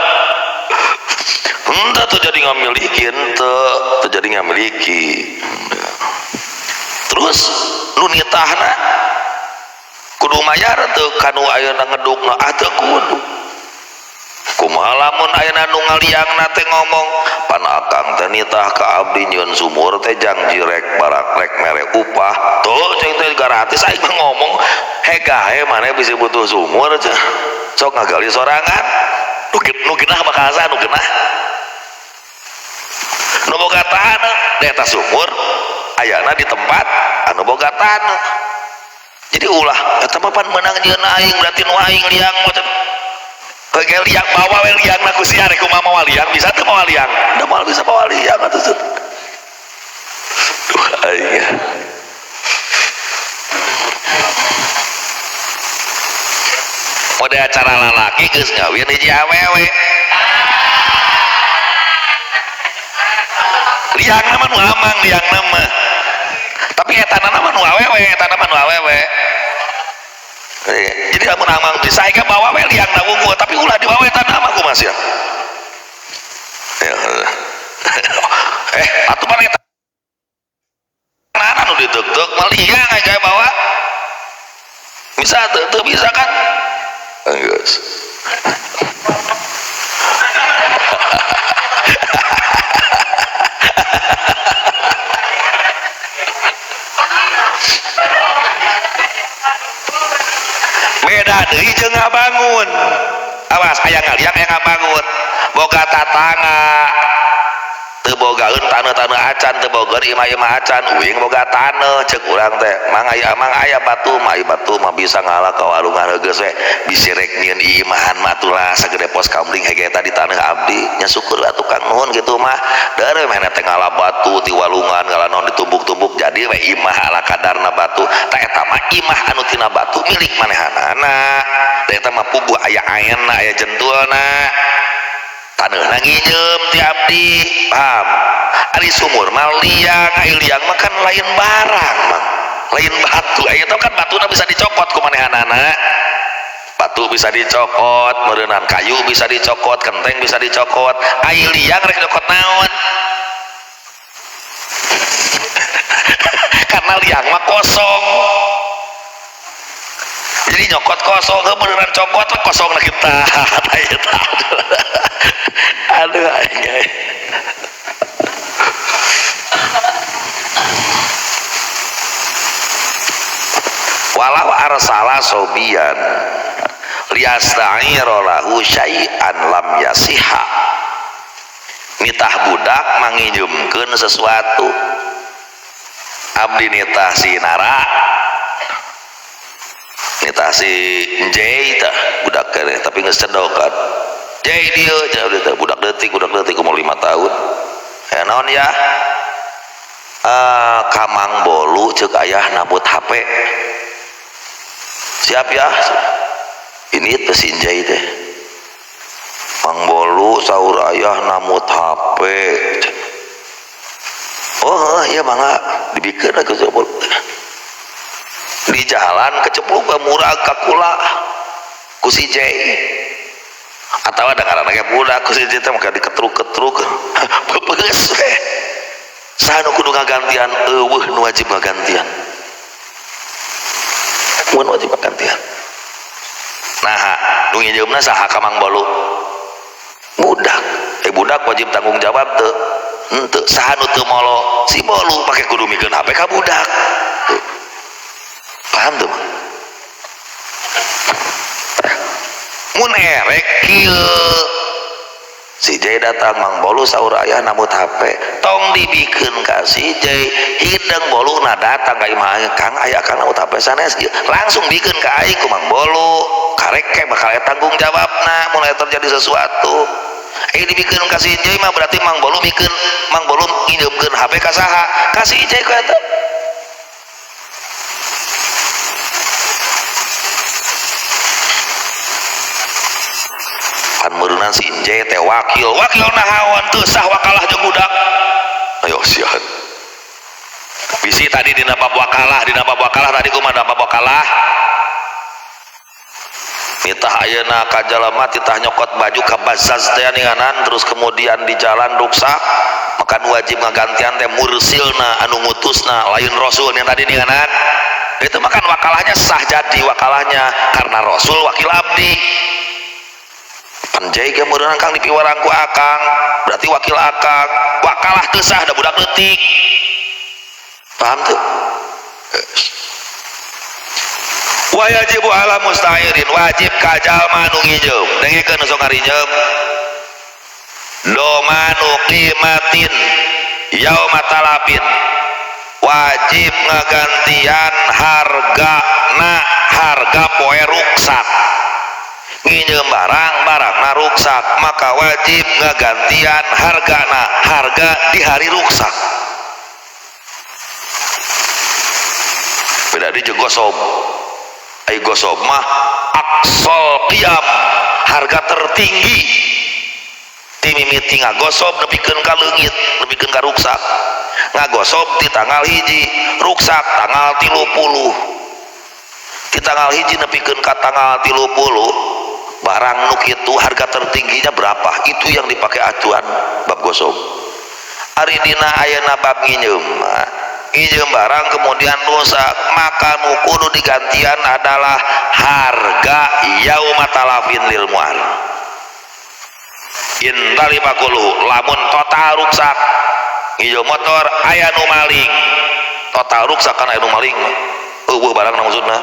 Henteu teu jadi ngamiliki henteu, teu jadi ngamiliki. Terus nu nitahna kudu mayar teu kanu ayeuna ngedukna ah teu kudu. Kumaha Kumaha lamun ayeuna nu ngaliangna teh ngomong pan akang teh nitah ka abdi nyieun sumur teh jang jirek barakrek mere upah. Tuh cek teh gratis aing mah ngomong hegahe maneh bisi butuh sumur cek. Sok ngagali sorangan. Nu genah bakal asa nu genah. Nu boga taneuh da eta sumur ayana di tempat anu boga taneuh. Jadi ulah eta mah pan meunang nyieun aing berarti nu aing liang mah kege liang bawa we liangna ku sia rek kumaha mawa liang bisa teu mawa liang da moal bisa mawa liang atuh. Duh aing. Mode acara lalaki geus ngawin hiji awewe. Liangna mah nu amang liangna mah. Tapi etana mah nu awewe, etana mah nu awewe. Jadi lamun amang bisa aing bawa we liangna wungkul, tapi ulah dibawa etana mah kumaha sia. Atuh mah eta nu diteuk-teuk mah liang aja bawa. Bisa teu bisa kan? Geus. Beda deui jeung ngabangun. Awas aya ngaliang aya ngabangun. Boga tatangga. Teu bogaeun taneuh-taneuh acan, teu bogaeun imah-imah acan, uing boga taneuh ceuk urang teh. Mang aya mang aya batu, mah batu mah bisa ngalah ka walungan geus we. Bisi rek nyieun imahan mah atulah sagede pos kamling hege eta di taneuh abdi. Nya syukur atuh Kang nuhun kitu mah. Deureuh meh teh ngalah batu ti walungan ngalah naon ditumbuk-tumbuk jadi we imah ala kadarna batu. Tah eta mah imah anu tina batu milik manehanana. Da eta mah puguh aya aenna, aya jentulna. Taneuhna nginjeum ti abdi, paham? Ari sumur mah liang, ai liang mah kan lain barang mah. Lain batu, aya teh kan batuna bisa dicokot ku manehanana. Batu bisa dicokot, meureunan kayu bisa dicokot, kenteng bisa dicokot. Ai liang rek nyokot naon? Karena liang mah kosong. Jadi nyokot kosong, beneran cokot kosong lah kita. Aduh, aing. Walau arsala sobian liyasta'ira lahu syai'an lam yasiha. Nitah budak manginjumkeun sesuatu. Abdi nitah si Nara. Nitah si Jay tah budak keneh tapi geus cedokan. Jay dieu cenah budak leutik umur 5 tahun. Naon ya? Kamang bolu ceuk ayah nabut HP. Siap ya? Ini teh si Jay teh. Mang bolu saur ayah nabut HP. Oh iya mangga dibikeun ke bolu. Di jalan kecepluk ke murag ka kula ku si Jay. Atawa da ngaranna ge budak ku si Jay teh maka diketruk-ketruk. Bebeus we. Saha nu kudu ngagantian? Eueuh nu wajib ngagantian. Mun wajib ngagantian. Naha nu nginjeumna saha ka Mang Bolu? Budak. Budak wajib tanggung jawab teu? Henteu. Saha nu teu molo? Si Bolu pake kudu mikeun HP ka budak. Tuh. Paham tuh? Mun erek kieu. Si Jay datang Mang Bolu saur ayah nambut HP. Tong dibikeun ka si Jay, hideung boluna datang ka imah aing, Kang aya Kang nambut HP sanes. Langsung bikeun ka aing ku Mang Bolu. Karek ke bakal aya tanggung jawabna mun aya terjadi sesuatu. Dibikeun ka si Jay mah berarti Mang Bolu mikeun, Mang Bolu nginjeumkeun HP ka saha? Ka si Jay ku eta. Meureunnan si Injay teh wakil, wakil nahaon teu sah wakalah jeung budak. Ayo sian. Bisi tadi dina bab wakalah, dina bab wakalah tadi kumaha dina bab wakalah? Nitah ayeuna ka jalema titah nyokot baju ka bazaz teh ninganan terus kemudian di jalan ruksak, maka wajib ngagantian teh mursilna anu ngutusna lain rasul yang tadi ninganan. Itu makan wakalahnya sah jadi wakalahnya karena rasul wakil abdi. Pan jai ge meureunang Kang dipiwarang ku akang, berarti wakil akang. Wakalah teu sah da budak leutik. Paham tuh? Wa yajibu ala musta'irin, wajib ka jalma nu nginjeum. Dengekeun nu sok ngarinjeum. Domanu qimatin yauma talafin, wajib ngagantian hargana harga poe ruksak. Nginjeum barang, barangna ruksak, maka wajib ngagantian hargana harga di hari ruksak. Beda di jeung gosob. Ai gosob mah aksol qiyam, harga tertinggi. Ti mimiti ngagosob nepikeun ka leungit, nepikeun ka ruksak. Ngagosob ti tanggal 1, ruksak tanggal 30. Ti tanggal 1 nepikeun ka tanggal 30, barang nu kitu harga tertingginya berapa? Itu yang dipakai acuan bab gosob. Ari dina ayeuna bab nginjeum mah, nginjeum barang kemudian rusak, maka nu kudu digantian adalah harga yauma talafin lil muar. In talibakulu, lamun total ruksak nginjeum motor aya nu maling, total ruksak kan aya nu maling mah eueuh barangna maksudna,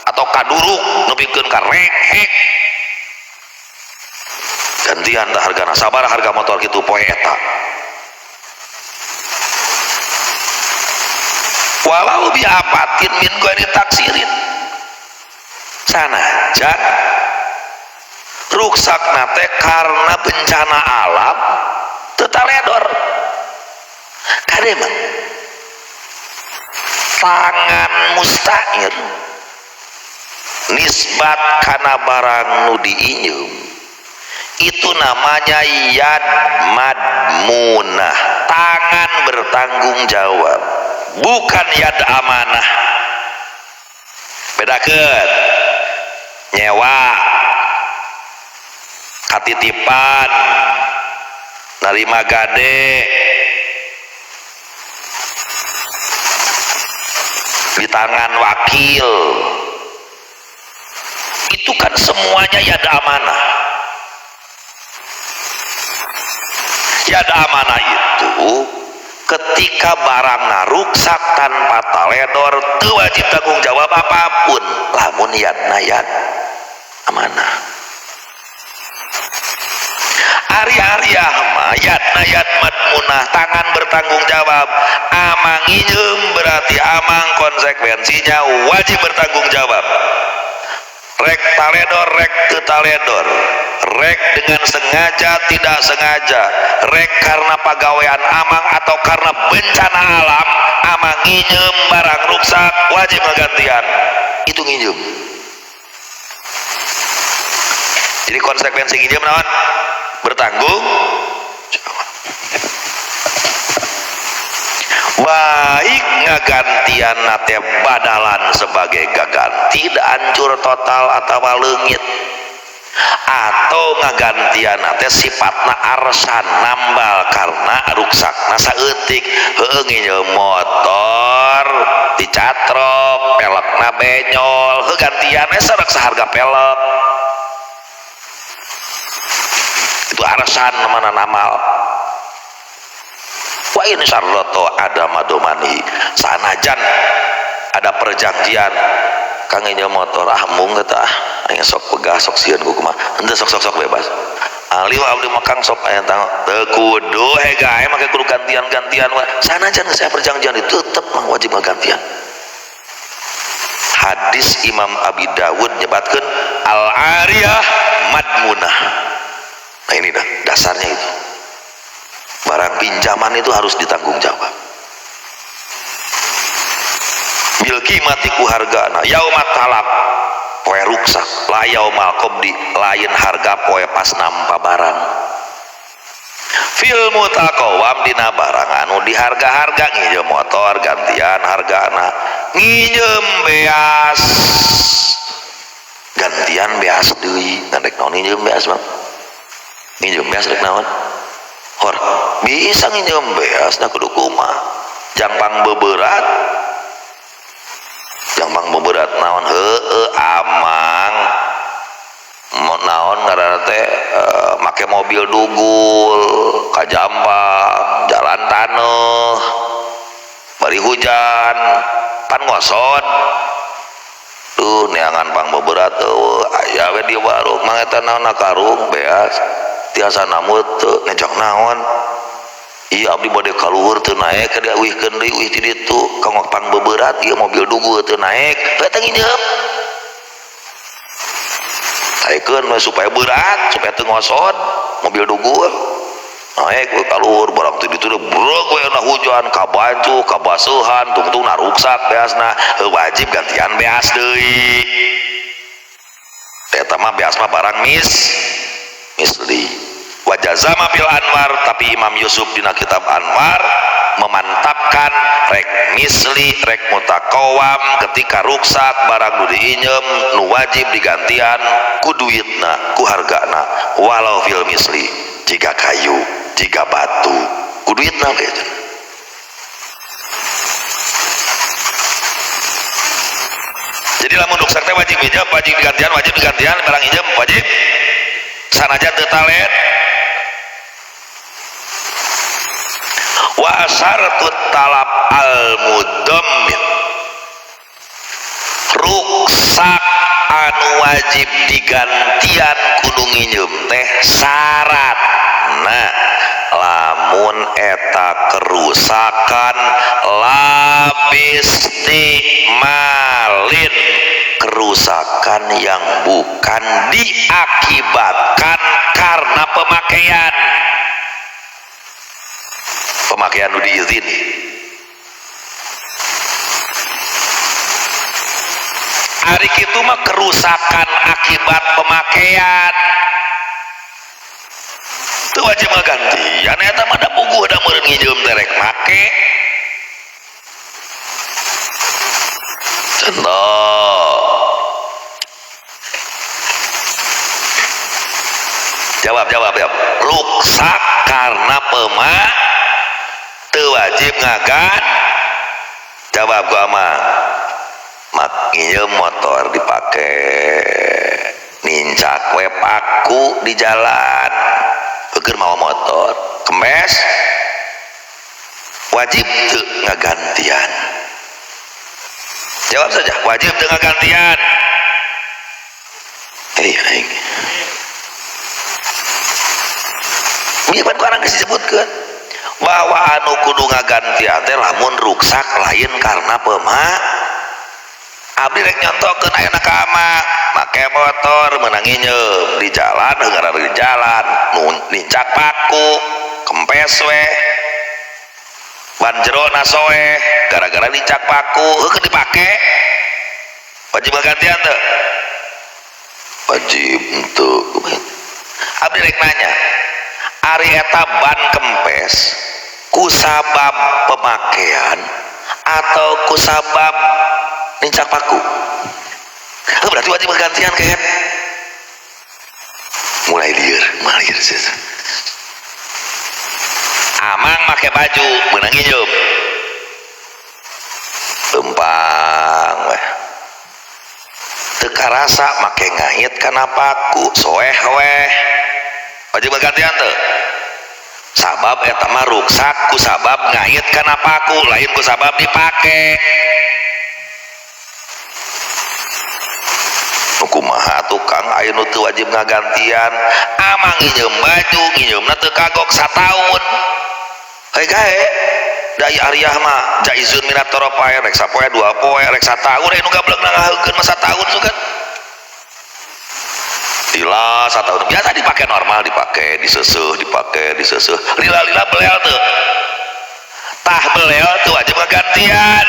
atau kaduruk nepikeun ka rehek, gantian tah hargana sabaraha harga motor kitu poe eta. Walau bi apatin min ghairi taksirin, sanajan ruksak nate karena bencana alam teu taledor. Kade mah tangan mustair nisbat kana barang nu diinjeum itu namanya yad madmunah, tangan bertanggung jawab, bukan yad amanah. Bedakeun nyewa, katitipan, narima gade, di tangan wakil, itu kan semuanya yad amanah. Yad amanah itu ketika barang ruksak tanpa taledor teu wajib tanggung jawab apapun, lamun yadna yad amanah. Ari-ariah mah yadna yad madmunah, tangan bertanggung jawab. Amang nginjeum berarti amang konsekuensinya wajib bertanggung jawab. Rek taledor, rek teu taledor, rek dengan sengaja tidak sengaja, rek karena pagawean amang atau karena bencana alam, amang nginjeum barang ruksak wajib menggantian. Itu nginjeum. Jadi konsekuensi nginjeum naon? Bertanggung jawab. Baik ngagantian nate badalan sebagai gaganti tidak hancur total atau leungit, atau ngagantian nate sifatna arsan nambal karena ruksakna saeutik. Heueuh nginjeum motor dicatrok pelekna benyol, heuh gantian we sareng saharga pelek, itu arsan mana namal. Wa in syarrata ada madomani, sanajan ada perjanjian kang nginjeum motor ah mung teh ah aing sok pegah sok sieun ku kumaha henteu sok sok sok bebas ali wa abdi mah kang sok aya tang teu kudu hega aya make kudu gantian-gantian wa sanajan geus aya perjanjian itu tetep mah wajib ngagantian. Hadis Imam Abi Dawud nyebatkeun al-ariyah madmunah. Nah ini dah dasarnya itu. Barang pinjaman itu harus ditanggung jawab. Bil qimati ku hargana yaumat talab poe ruksak, la yaumal qabdi lain harga poe pas nampa barang. Fil mutaqawam dina barang anu diharga-harga, nginjeum motor gantian hargana, nginjeum beas gantian beas deui, rek naon nginjeum beas mah? Nginjeum beas rek naon? Hor bisa nginjeum beas na kudu kumaha? Jangpang beberat, jangpang beberat naon? Heueuh amang naon ngaranna teh Make mobil dugul ka Jambang, jalan taneuh, bari hujan, pan ngosot. Duh neangan pang beberat eueuh, aya we di warung mang eta naon karung beas. Tiasa namut teu ngejak naon. Iya abdi bade ka luhur teu naek ka dieuwihkeun deui uih ti ditu kanggo pang beberat ieu mobil dugul teu naek. Eta nginjem. Taekeun we supaya berat, supaya teu ngosot mobil dugul. Naek we ka luhur barang ti ditu breg we na hujan kabancu kabaseuhan tungtungna ruksak beasna wajib gantian beas deui. Eta mah beas mah barang misli. Wa jazama bil Anwar, tapi Imam Yusuf dina kitab Anwar memantapkan rek misli rek mutakawam ketika ruksak barang nu diinjem nu wajib digantian ku duitna ku hargana walau fil misli jika kayu jika batu ku duitna we. Jadi lamun ruksak teh wajib injem, wajib digantian barang injem wajib sanajan teu talen. Wa asartu talab al mudammin ruksak anu wajib digantian kudu nginjem teh syaratna lamun eta kerusakan labistimalin, kerusakan yang bukan diakibatkan karena pemakaian. Pemakaian nu diizini. Ari kitu mah kerusakan akibat pemakaian. Teu wajib ngagantian eta mah da puguh da meureun nginjeum teh rek make. Contoh. Jawab. Ruksak karena teu wajib ngagan. Jawab gua mah mak nginjem motor dipake nincak we paku di jalan keur mawa motor kempes wajib teu ngagantian. Jawab saja, wajib teu ngagantian. Aing ieu pan ku urang geus disebutkeun bahwa anu kudu ngagantian teh lamun ruksak lain karena abdi rek nyontokeun ayeuna ka ama make motor meunang nginjem di jalan heuh di jalan nincak paku kempes we ban jero na soeh gara-gara nincak paku heuh keur dipake wajib ngagantian teu? Wajib henteu. Abdi rek nanya ari eta ban kempes kusabab pemakaian atau kusabab nincak paku? Berarti wajib pergantian kan? Mulai lieur, mulai lieur. Amang make baju meunang nginjem. Lempang weh. Teu karasa make ngait kana paku, soeh weh. Wajib pergantian teu? Sabab eta mah ruksak ku sabab ngait kana paku, lain ku sabab dipake. Kumaha tukang aya nu teu wajib ngagantian, amang nginjem baju nginjemna teu kagok sataun. Hei gae, da ieu ariah mah jaizun minat toropae rek sapoe dua poe rek sataun aya nu gablegna ngaheugkeun mah sataun sugan. Lila sataun biasa dipake normal, dipake diseuseut, dipake diseuseut. Lila-lila belel teu. Tah belel teu wajib ngagantian.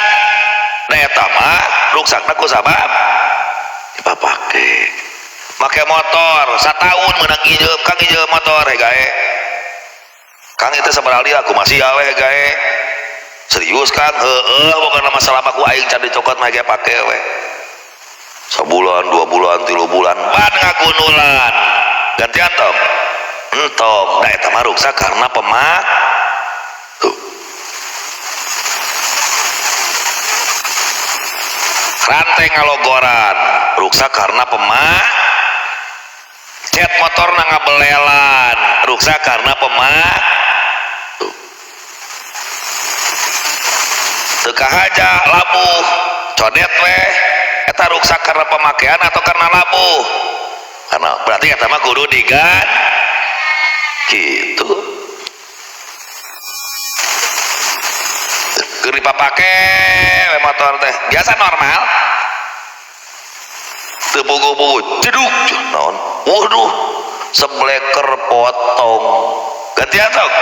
Da eta mah ruksakna ku sabab dipake. Make motor sataun meunang nginjem, Kang nginjem motor he gae. Kang itu sabaraha lila aku masih awe gae. Serius Kang, heueuh pokona masalah mah ku aing can dicokot mah ge pake we. Sabulan, 2 bulan, 3 bulan ban ngagunulan. Gantian tong. Entong, da eta mah ruksak karena pemak. Tuh. Rantai ngalogoran ruksak karena pemak. Cat motorna ngabelelan, ruksak karena pemak. Teu kahaja labuh, codet weh, eta ruksak karena pemakaian atau karena labuh? Karena berarti eta mah kudu diganti. Gitu. Keur dipapake we motor teh biasa normal. Teu puguh-puguh, jedug naon? Waduh, sebleker potong. Gantian sok.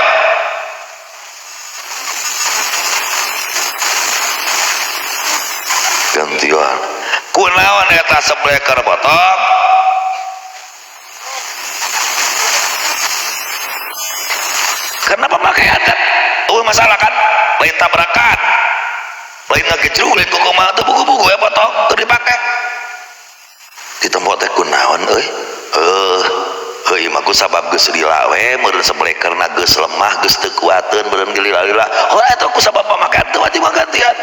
Gantian. Kunaon eta sebleker potong? Karena pemakaian kan? Eueuh masalah kan? Lain tabrakan. Lain ngagejrug, lain kukumaha teu puguh-puguh we potong, teu dipake. Ditempo teh kunaon euy? Heuh ieu mah ku sabab geus lila we, meureun seblekerna geus lemah, geus teu kuateun, meureun lila-lila. Heuh eta ku sabab pemakaian teu wajib gantian.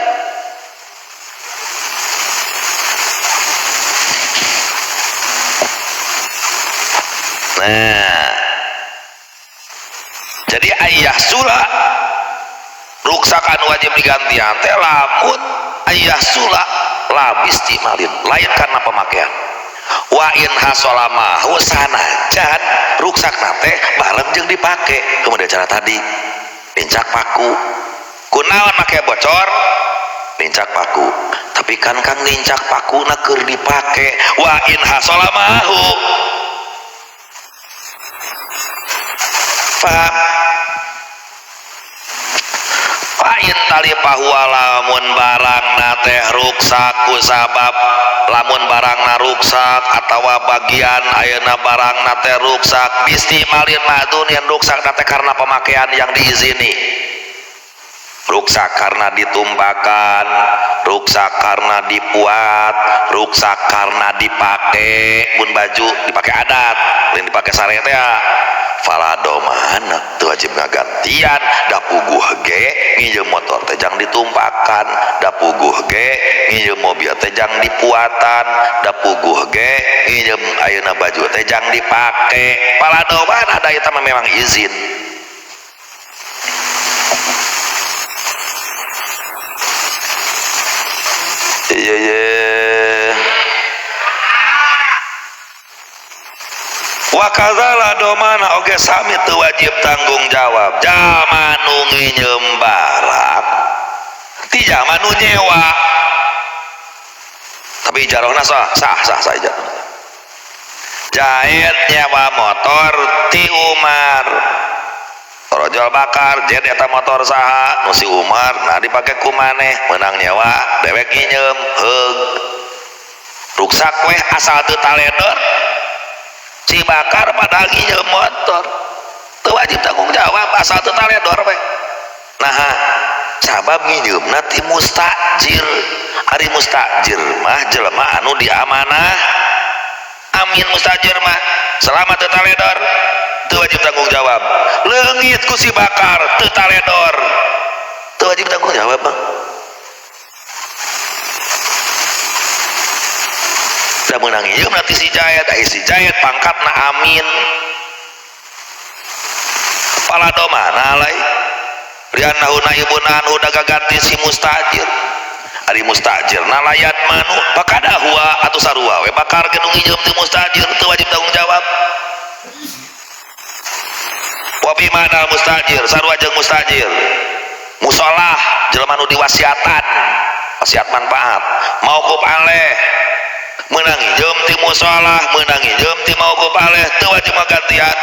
Nah, jadi ayah sula ruksakan wajib digantian teh lamun ayah sula labis timalin, lain karena pemakaian. Wa in hasolamahu sanajan ruksakna teh bareng jeung dipake. Kemudian cara tadi nincak paku, kunaon make bocor nincak paku, tapi kan kang nincak pakuna keur dipake. Wa in hasolamahu, paham? Pain tali pahuwa lamun barangna teh ruksak ku sabab lamun barangna ruksak atawa bagian ayeuna barangna teh ruksak bistimalin madun yang ruksakna teh karena pemakaian yang diizini, ruksak karena ditumpakan, ruksak karena dipuat, ruksak karena dipake. Mun baju dipake adat lain dipake sare teh faladomana teu wajib ngagantian. Da puguh ge nginjem motor teh jang ditumpakan, da puguh ge nginjem mobil teh jang dipuatan, da puguh ge nginjem ayeuna baju teh jang dipake. Faladomana da eta mah memang izin. Iya iya. Wa kadzala domana oge sami teu wajib tanggung jawab jalma nu nginjem barang ti jalma nu nyewa, tapi ijarahna sah sah sah saja. Jahit nyewa motor ti Umar, torojol bakar jet eta motor saha nu si Umar, nah dipake ku maneh meunang nyewa dewek nginjem heug ruksak weh asal teu taledor si bakar padahal nginjem motor teu wajib tanggung jawab asal teu taledor we. Nah sabab nginjeumna ti mustajir, ari mustajir mah jelema anu diamanah amin mustajir mah selama teu taledor teu wajib tanggung jawab. Leungit ku si bakar teu taledor teu wajib tanggung jawab mah. Da meunang ieu berarti si Jayat, ai si Jayat pangkatna amin. Paladomana lai li'annahu naibun anhu da gaganti si mustajir. Ari mustajir na layat manu bakada huwa atuh sarua we bakar ge nu nginjem ti mustajir teu wajib tanggung jawab. Wa bi ma'nal mustajir sarua jeung mustajir. Musolah jelema nu diwasiatan, wasiat manfaat, mauquf alaih meunang nginjem ti musolah, meunang nginjem ti mauquf alaih teu wajib ngagantian.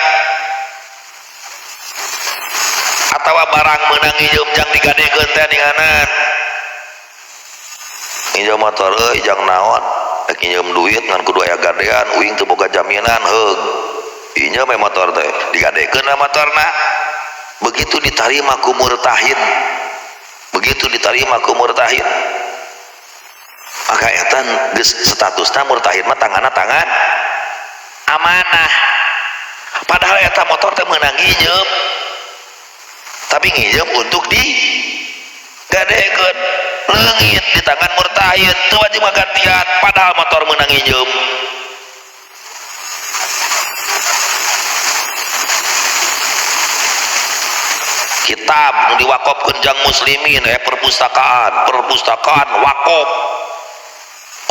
Atawa barang meunang nginjem jang digadekeun teh ninganan. Nginjem motor euy jang naon, rek nginjem duit ngan kudu aya gadean, uing teu boga jaminan heug. Injem we motor teh, digadekeun lah motorna. Begitu ditarima ku murtahin, begitu ditarima ku murtahin, maka eta geus statusna murtahin mah tanganna tangan amanah. Padahal eta motor teh meunang nginjem, tapi nginjem untuk digadekeun. Leungit di tangan murtahin teu wajib ngagantian padahal motor meunang nginjem. Kitab nu diwakofkeun jang muslimin, perpustakaan, perpustakaan wakof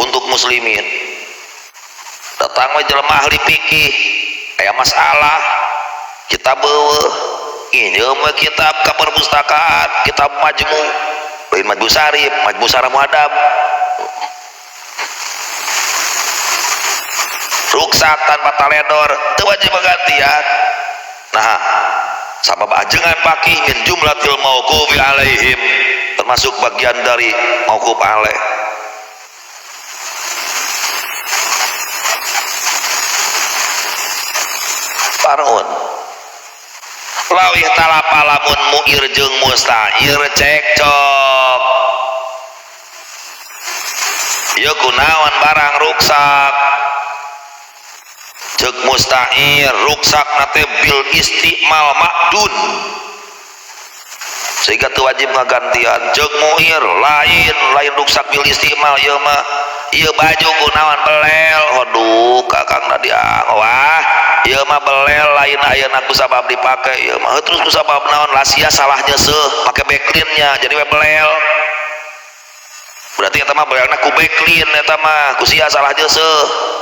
untuk muslimin. Datang we jelema ahli fikih, aya masalah, kitab eueuh, nginjeum we kitab ka perpustakaan, kitab majmu, lain majmu sarif, majmu sarah muhadab. Ruksak tanpa taledor, teu wajib gantian. Nah, sabab ajengan fakih min jumlatil mauqufi alaihim, termasuk bagian dari mauquf alaih. Parun lawih talapa lamun muir jeung musta'ir cekcok, ieu kunaon barang ruksak. Cek musta'ir ruksak nate bil istimal makdun, sehingga teu wajib ngagantian. Cek muir lain, lain ruksak bil istimal ieu mah, ieu baju kunaon belel, aduh kakang diang, wah ieu mah belel lain ayeuna ku sabab dipake ieu mah, terus ku sabab naon, lasia salah nyeuseuh make backlinnya jadi we belel. Berarti eta mah belelna ku backlin, eta mah ku sia salah nyeuseuh.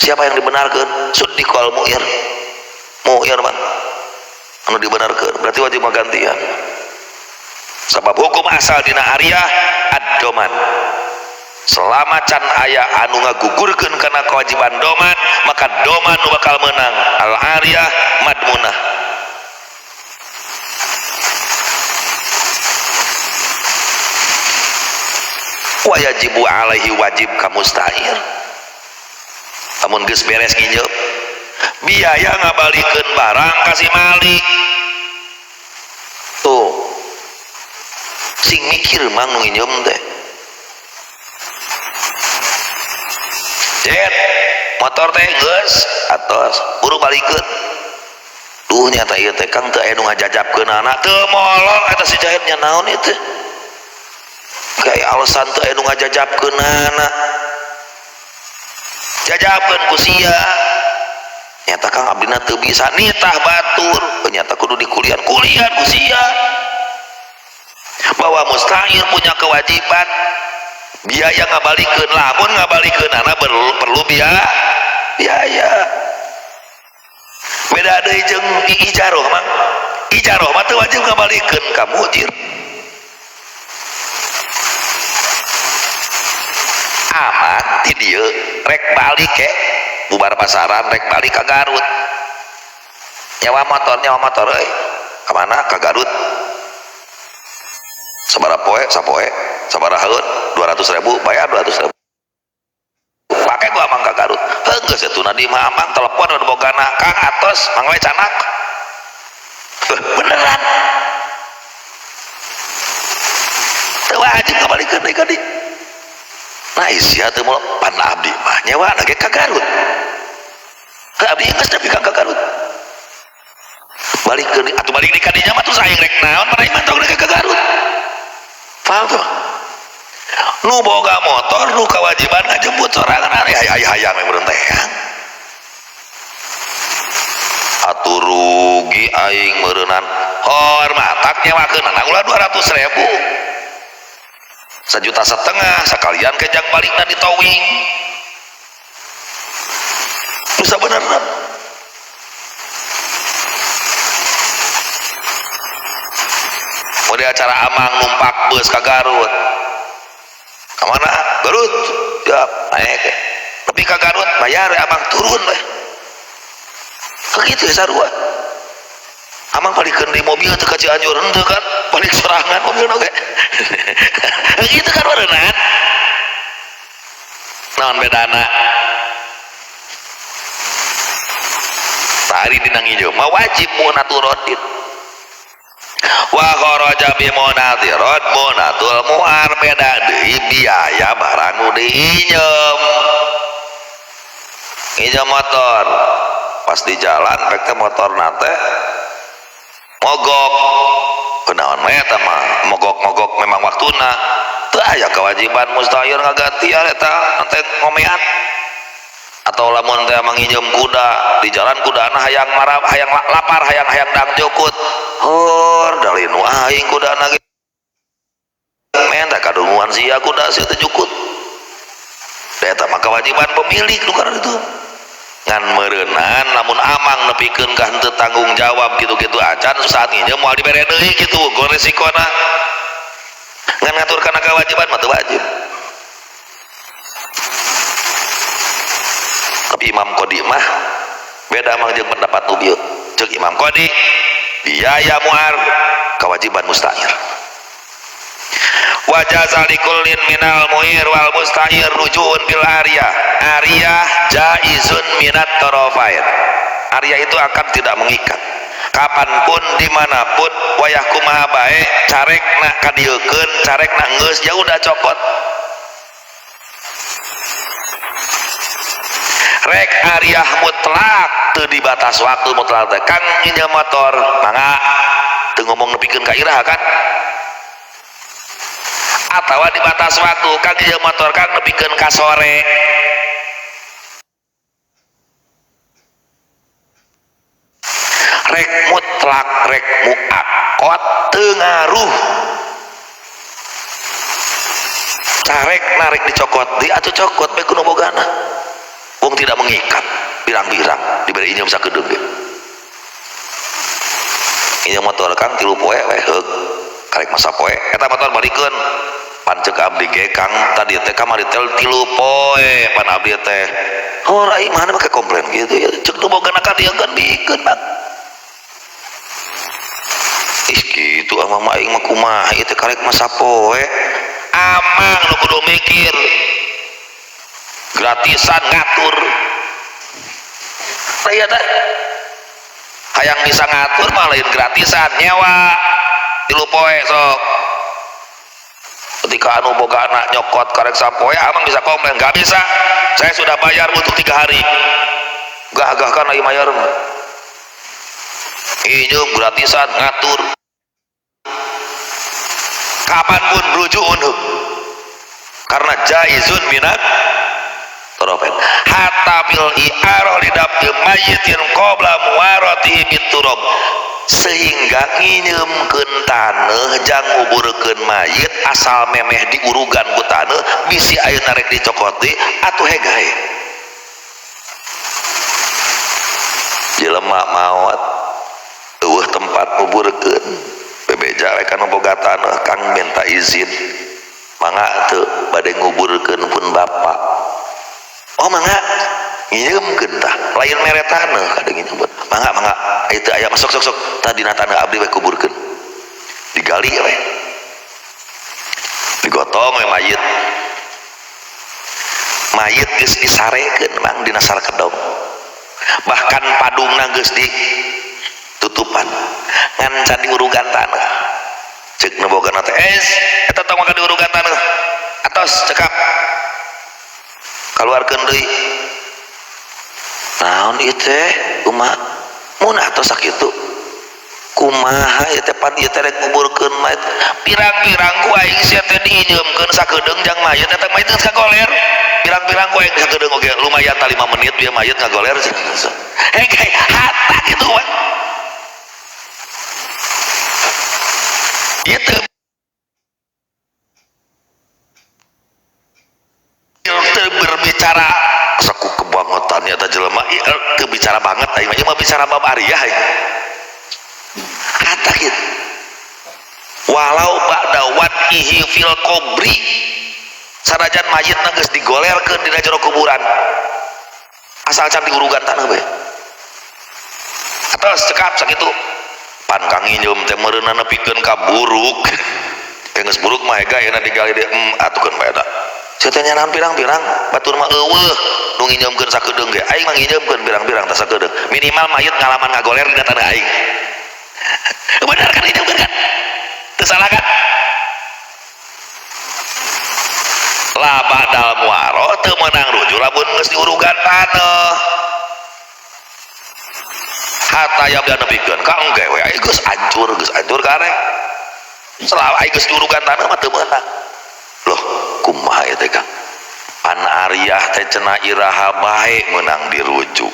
Siapa yang dibenarkan? Suddiqal muir, muir bang anu dibenarkan, berarti wajib menggantian. Sebab hukum asal dina ariah ad-doman, selama can aya anu ngagugurkeun kana kewajiban doman, maka doman nu bakal menang, al ariah madmunah. Wa yajibu alaihi, wajib ka musta'ir lamun geus beres nginjeum biaya ngabalikeun barang ka si malik. Tuh sing mikir mang nu nginjeum teh, jet motor teh geus atos buru balikeun. Duh nyata ieu teh Kang teu aya nu ngajajabkeun anak, teu molor eta si jahitnya naon ieu teh, kayak alasan teu aya nu ngajajabkeun anak, jajabkeun ku sia. Nyata Kang abdina teu bisa nitah batur, nyata kudu dikulian, kulian ku sia. Bahwa mustahil punya kewajiban biaya ngabalikeun, lamun ngabalikeun anak perlu biaya. Beda deui jeung ijaroh mah, ijaroh mah teu wajib ngabalikeun ka mujir. Aman ti dieu rek balik ke bubar pasaran, rek balik ka Garut, nyawa motor, nyawa motor euy ka mana? Ka Garut. Sabaraha poe? Sapoe. Sabaraha haeun? 200.000, bayar 200.000, pake gua amang ka Garut. Heuh geus atuh di imah amang, telepon udah bogana Kang atos mang we canak. Beneran teu wajib ngabalikeun deui ka dieu. Nah sia teu moal pan abdi mah nyewa ge ka Garut, ka abdi geus nepi ka Garut, balikeun atuh balik di ka dinya mah terus aing rek naon, pan aing mah tong rek ka Garut. Paham tuh? Nu boga motor nu kewajiban ngajemput sorangan, ari hayang meureun teh. Atuh rugi aing meureunnan, hormatak nyewakeun anak ulah 200.000, 1,5 juta sekalian kejang balikna di towing. Bisa benerna. Mau di acara amang numpak bus ke Garut, kemana? Garut, ya naik. Tapi ke Garut bayar ya, amang turun lah. Begitu ya sarua. Amang balikeun di mobil teu ka Cianjur henteu kan, balik sorangan mobil oge. Begitu kan barengan. Naon bedana? Tari dina nginjeum mah wajib munaturodin. Wa kharaja bi munatirod munatul muar, beda deui biaya barang nu diinjem. Nginjem motor pas di jalan rek teh motorna teh mogok, kunaon we eta mah mogok-mogok memang waktuna, teu aya kewajiban mustahil ngagantian eta teh ngomean. Atau lamun teh manginjem kuda di jalan kudana hayang marab, hayang lapar, hayang hayang dang jukut. Hor dalinu aing kudana ge. Menta kadunguan sia kuda sia teh jukut. Eta mah kewajiban pemilik nu karena itu. Ngan meureunan lamun amang nepikeun ka henteu tanggung jawab kitu-kitu acan saat nginjem moal dibere deui kitu go resikona. Ngan ngatur kana kewajiban mah teu wajib. Tapi Imam Qadi mah beda mah jeung pendapat nu bieu. Ceuk Imam Qadi biaya muar kewajiban musta'ir. Wa jaza likullin minal mu'ir wal musta'ir rujuun bil ariyah. Ariyah jaizun minat tarafain. Ariyah itu akan tidak mengikat. Kapanpun dimanapun wayah kumaha bae carekna kadieukeun carekna geus ya udah copot. Rek ariyah mutlak teu dibatas waktu mutlak teh kang nginjem motor mangga teu ngomong nepikeun ka iraha kan, atawa dibatas waktu kang nginjem motor kang nepikeun ka sore. Rek mutlak rek muakkad teu ngaruh, carek narik dicokot di atuh cokot bae kudu bogana. Wong tidak mengikat pirang-pirang diberi injem sakedeung ge. Injem motor kang 3 poe we heug karek masa poe eta motor balikeun pan ceuk abdi ge kang tadi teh kamari teh 3 poe pan abdi teh hor aing mana make komplain gitu ya ceuk nu bogana ka dieu kan bikeun bang. Ih kitu amang mah aing mah kumaha ieu teh karek masa poe amang nu kudu mikir gratisan ngatur. Tah ieu teh hayang bisa ngatur mah lain gratisan nyewa 3 poe sok. Ketika anu boga anak nyokot karek sapoe amang bisa komplain nggak bisa saya sudah bayar untuk 3 hari. Gagah kan lagi bayar mah. Injem gratisan ngatur kapanpun rujuun karena jaizun minat torofen hatta fil i'arah lidafil mayyitin qabla muwaratihi biturab, sehingga nginyeumkeun taneuh jang nguburkeun mayit asal memeh diurugan ku taneuh bisi ayeuna rek dicokot deui atuh hegae. Jelema maot eueuh tempat nguburkeun bebeja we kana boga taneuh kang minta izin mangga teu bade nguburkeun pun bapak. Oh mangga nginyeumkeun tah lain mere taneuh kadang nginyeumkeun mangga mangga ieu teu aya masuk sok sok tah dina taneuh abdi we kuburkeun digali we digotong we mayit mayit geus disarekeun mang dina sarkedong bahkan padungna geus ditutupan ngan can diurugan taneuh ceuk nu bogana teh es eta tong maka diurugan taneuh atos cekap kaluarkeun deui naon ieu teh kumaha mun atuh sakitu kumaha ieu teh pan ieu teh rek nguburkeun mayit pirang-pirang ku aing sia teh diinjeumkeun sakedeung jang mayit eta mayit geus kagoler pirang-pirang ku aing sakedeung oge lumayan ta 5 menit bieu mayit ngagoler cenah. Hei hatta kitu mah ieu teh berbicara saku kebangetan eta jelema teu bicara banget aing mah bicara bab ariyah aing kata kitu walau ba'da wad'ihi fil qabri sanajan mayitna geus digolerkeun dina jero kuburan asal can diurugan taneuh bae atos cekap sakitu pan kang nginjeum teh meureunna nepikeun ka buruk geus buruk mah hega ayeuna digali deui atukeun bae eta sia teh nyanan pirang-pirang batur mah eueuh nu nginjeumkeun sakedeung ge aing mah nginjeumkeun pirang-pirang tah sakedeung minimal mayit ngalaman ngagoler dina taneuh aing. Bener kan nginjeumkeun kan teu salah kan la badal muaro teu meunang rujuk lamun geus diurugan taneuh hatta yabda nepikeun ka engke we aing geus hancur karek selama aing geus diurugan taneuh mah teu meunang. Loh kumaha ieu teh Kang An Aryah teh cenah iraha bae meunang dirujuk.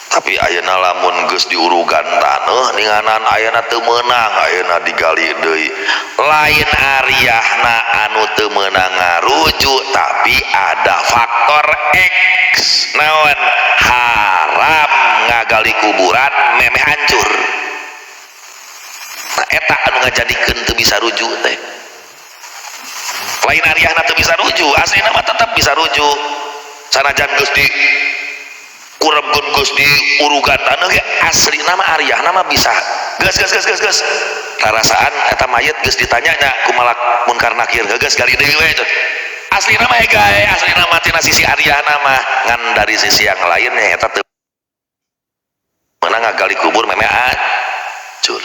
Tapi ayeuna lamun geus diurugan taneuh ninganan ayeuna teu meunang, ayeuna digali deui. Lain Aryahna anu teu meunang ngarujuk, tapi ada faktor X. Naon? Haram ngagali kuburan memeh hancur. Nah eta anu ngajadikeun teu bisa rujuk teh. Lain Aryahna teu bisa rujuk, aslina mah tetep bisa rujuk. Sanajan geus di kuremkeun geus di urugan taneuh ge aslina mah Aryahna mah bisa. Geus geus geus geus geus. Karasaan eta mayit geus ditanya nya kumalak munkar nakir geus gali deui we. Aslina mah gae, aslina mah tina sisi Aryahna mah, ngan dari sisi yang lainnya eta teu meunang ngagali kubur memeh hancur.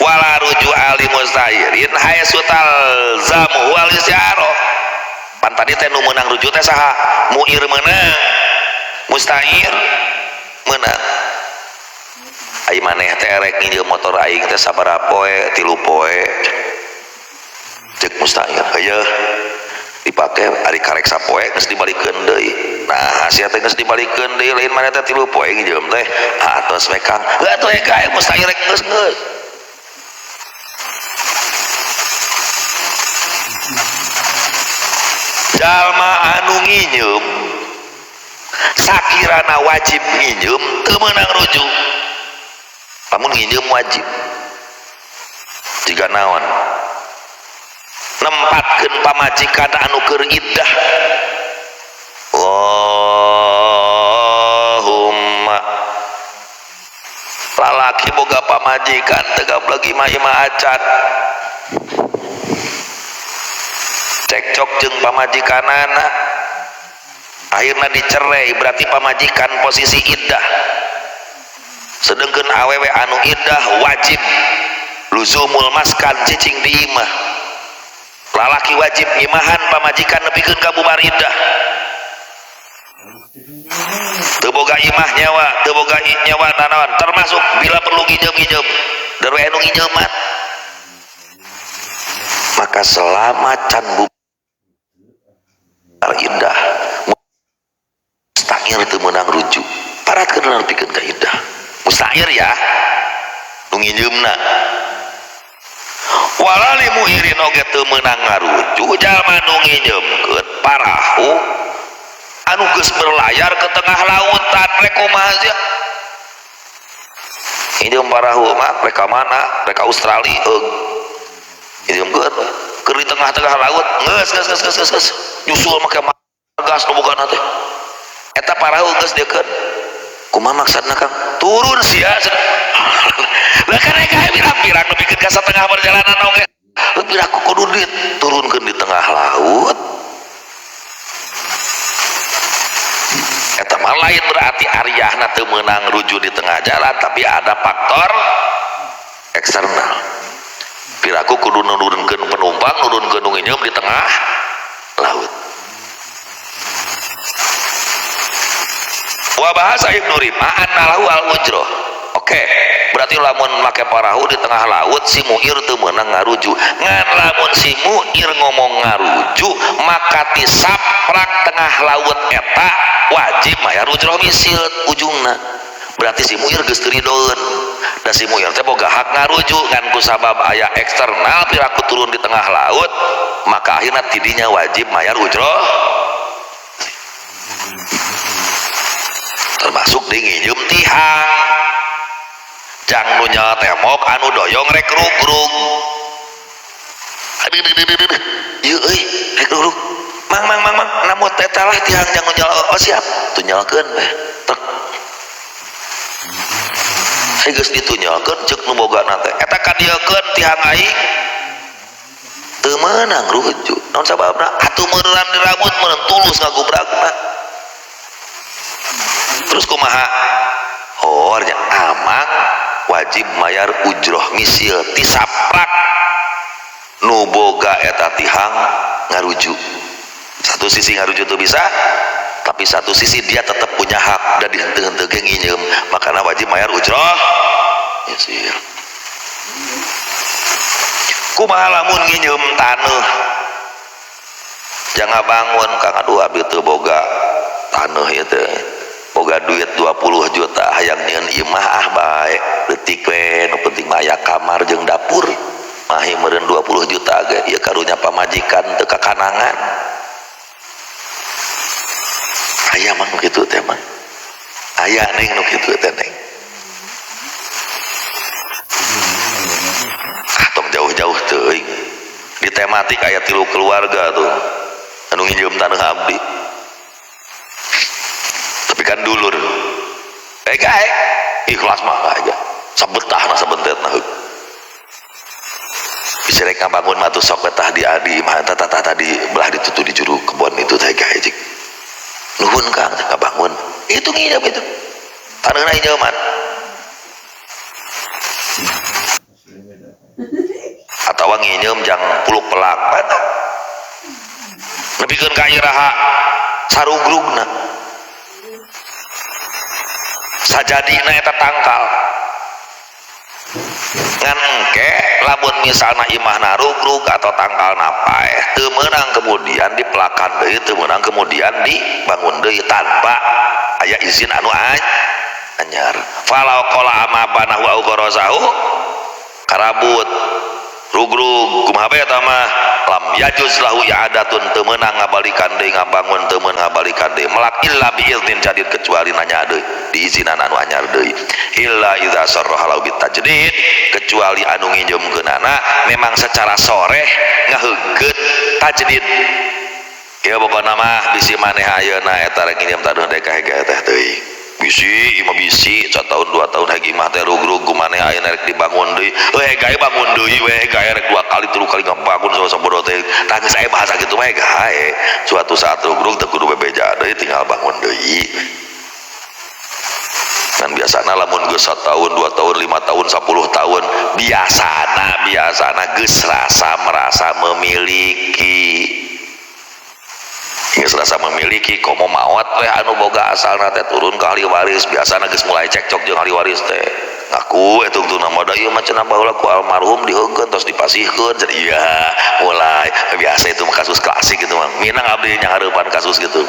Wala ruju'a li mustairin haitsu talzamu wal isyarah. Pan tadi teh nu meunang rujuk teh saha? Muir meunang, mustair meunang. Ai maneh teh rek nginjeum motor aing teh sabaraha poe? 3 poe. Ceuk mustair, heueuh dipake ari karek sapoe geus dibalikeun deui. Nah, sia teh geus dibalikeun deui lain maneh teh 3 poe nginjeum teh. Atos we Kang. Heuh atuh gae mustair rek geus-geus. Jalma anu nginjeum sakirana wajib nginjeum teu meunang rujuk. Lamun nginjeum wajib. Jiga naon? Nempatkeun pamajikan anu keur iddah. Allahumma lalaki boga pamajikan teu gablek imah-imah acan. Cekcok jeung pamajikanana akhirna dicerai, berarti pamajikan posisi iddah. Sedengkeun awewe anu iddah wajib luzumul maskan cicing di imah. Lalaki wajib ngimahan pamajikan nepikeun ka bubar iddah. Teu boga imah nyawa, teu boga nyawa nanaon, termasuk bila perlu nginjeum-nginjeum, dewe anu nginjeuman. Maka selama can bubar iddah mustahil teu meunang rujuk. Paratkeun nepikeun ka iddah. Mustahil ya nu nginjeumna. Walali muirin oge teu meunang ngarujuk jalma nu nginjeumkeun parahu anu geus berlayar ke tengah lautan rek kumaha sia. Nginjeum parahu mah rek ka mana? Rek ka Australia heug. Nginjeumkeun keur di tengah-tengah laut geus geus geus geus geus nyusul make gas nu bogana teh. Eta parahu geus deukeun. Kumaha maksudna Kang? Turun sia. Lah kan rek kae pirang-pirang nepikeun ka satengah perjalanan oge. Leuh piraku kudu diturunkeun di tengah laut. Eta mah lain berarti Aryahna teu meunang rujuk di tengah jalan, tapi ada faktor eksternal. Piraku kudu nurunkeun penumpang, nurunkeun nu nginjeum di tengah laut. Wa bahasa Ibnu Rima annalahu al-ujroh. Oke, berarti lamun make parahu di tengah laut si muir teu meunang ngarujuk. Ngan lamun si muir ngomong ngarujuk, maka tisaprak tengah laut eta wajib mayar ujroh misil ujungna. Berarti si muir geus teu ridoeun. Da si muir teh boga hak ngarujuk, ngan kusabab aya eksternal piraku turun di tengah laut, maka akhirna tidinya wajib mayar ujroh. Termasuk di nginjeum tihang. Jang nu nyala temok anu doyong rek rugrug. Aduh, aduh, aduh, aduh. Ieu euy, rek rugrug. Mang mang mang mang, namun teh lah tihang jang nu nyala. Oh siap, tunyalkeun we. Tek. Ai geus ditunyalkeun ceuk nu bogana teh. Eta kadieukeun tihang aing. Teu meunang rujuk. Naon sababna? Atuh meureun dirambut meureun tulus ngagubragna. Terus kumaha? Oh, artinya amang wajib mayar ujroh misil tisaprak nu boga eta tihang ngarujuk. Satu sisi ngarujuk tuh bisa, tapi satu sisi dia tetap punya hak dan dihenteu-henteu ge nginjeum, makana wajib mayar ujroh misil. Kumaha lamun nginjeum taneuh? Jangan bangun Kang, aduh abdi teu boga taneuh ieu teh. Boga duit 20 juta hayang nyieun imah ah bae leutik we nu penting mah aya kamar jeung dapur. Mahi meureun 20 juta ge ieu karunya pamajikan teu kakanangan. Aya mah nu kitu teh mah. Aya neng nu kitu teh neng. Ah tong jauh-jauh teuing. Di tematik aya 3 keluarga tuh anu nginjeum taneuh abdi. Tapi kan dulur. Gae ikhlas mah aja. Sabetahna sabentetna heug. Bisa rek ngabangun mah tuh sok betah di adi mah tah tah tadi belah ditutu di juru kebon itu teh gae cik. Nuhun Kang ngabangun. Itu nginjem itu. Taneuhna injeuman. Atawa nginjem jang puluk pelak eta. Nepikeun ka iraha sarugrugna. Sajadina eta tangkal. Ngan engke lamun misalna imahna rugrug atau tangkalna paeh teu meunang kemudian dipelakan deui, teu meunang kemudian dibangun deui tanpa aya izin anu anyar. Falau qala ama banahu au qarazahu karabut rugrug kumaha bae eta mah lam yajuz lahu i'adatun teu meunang ngabalikan deui ngabangun teu meunang ngabalikan deui melak illa bi iznin jadid kecuali nanya deui diizinan anu anyar deui illa idza sarraha lahu bitajdid kecuali anu nginjeumkeunana memang secara soreh ngaheugkeun tajdid. Ieu pokona mah bisi maneh ayeuna eta rek nginjem taneuh deui ka hege teh teuing. Bisi imah bisi satahun 2 tahun hege imah teh rugrug maneh ayeuna rek dibangun deui. Heuh gae bangun deui we gae rek 2 kali 3 kali ngabangun sabodo teh. Tah geus aya bahasa kitu mah gae. Suatu saat rugrug teu kudu bebeja deui tinggal bangun deui. Dan biasana lamun geus 1 tahun, 2 tahun, 5 tahun, 10 tahun biasana geus rasa merasa memiliki. Geus rasa memiliki komo maot we anu boga asalna teh turun ka ahli waris biasana geus mulai cekcok jeung ahli waris teh ngaku eta tungtungna mah da ieu mah cenah baheula ku almarhum diheungkeun tos dipasihkeun jadi iya mulai biasa itu mah kasus klasik gitu mah minang abdi nyahareupan kasus gitu.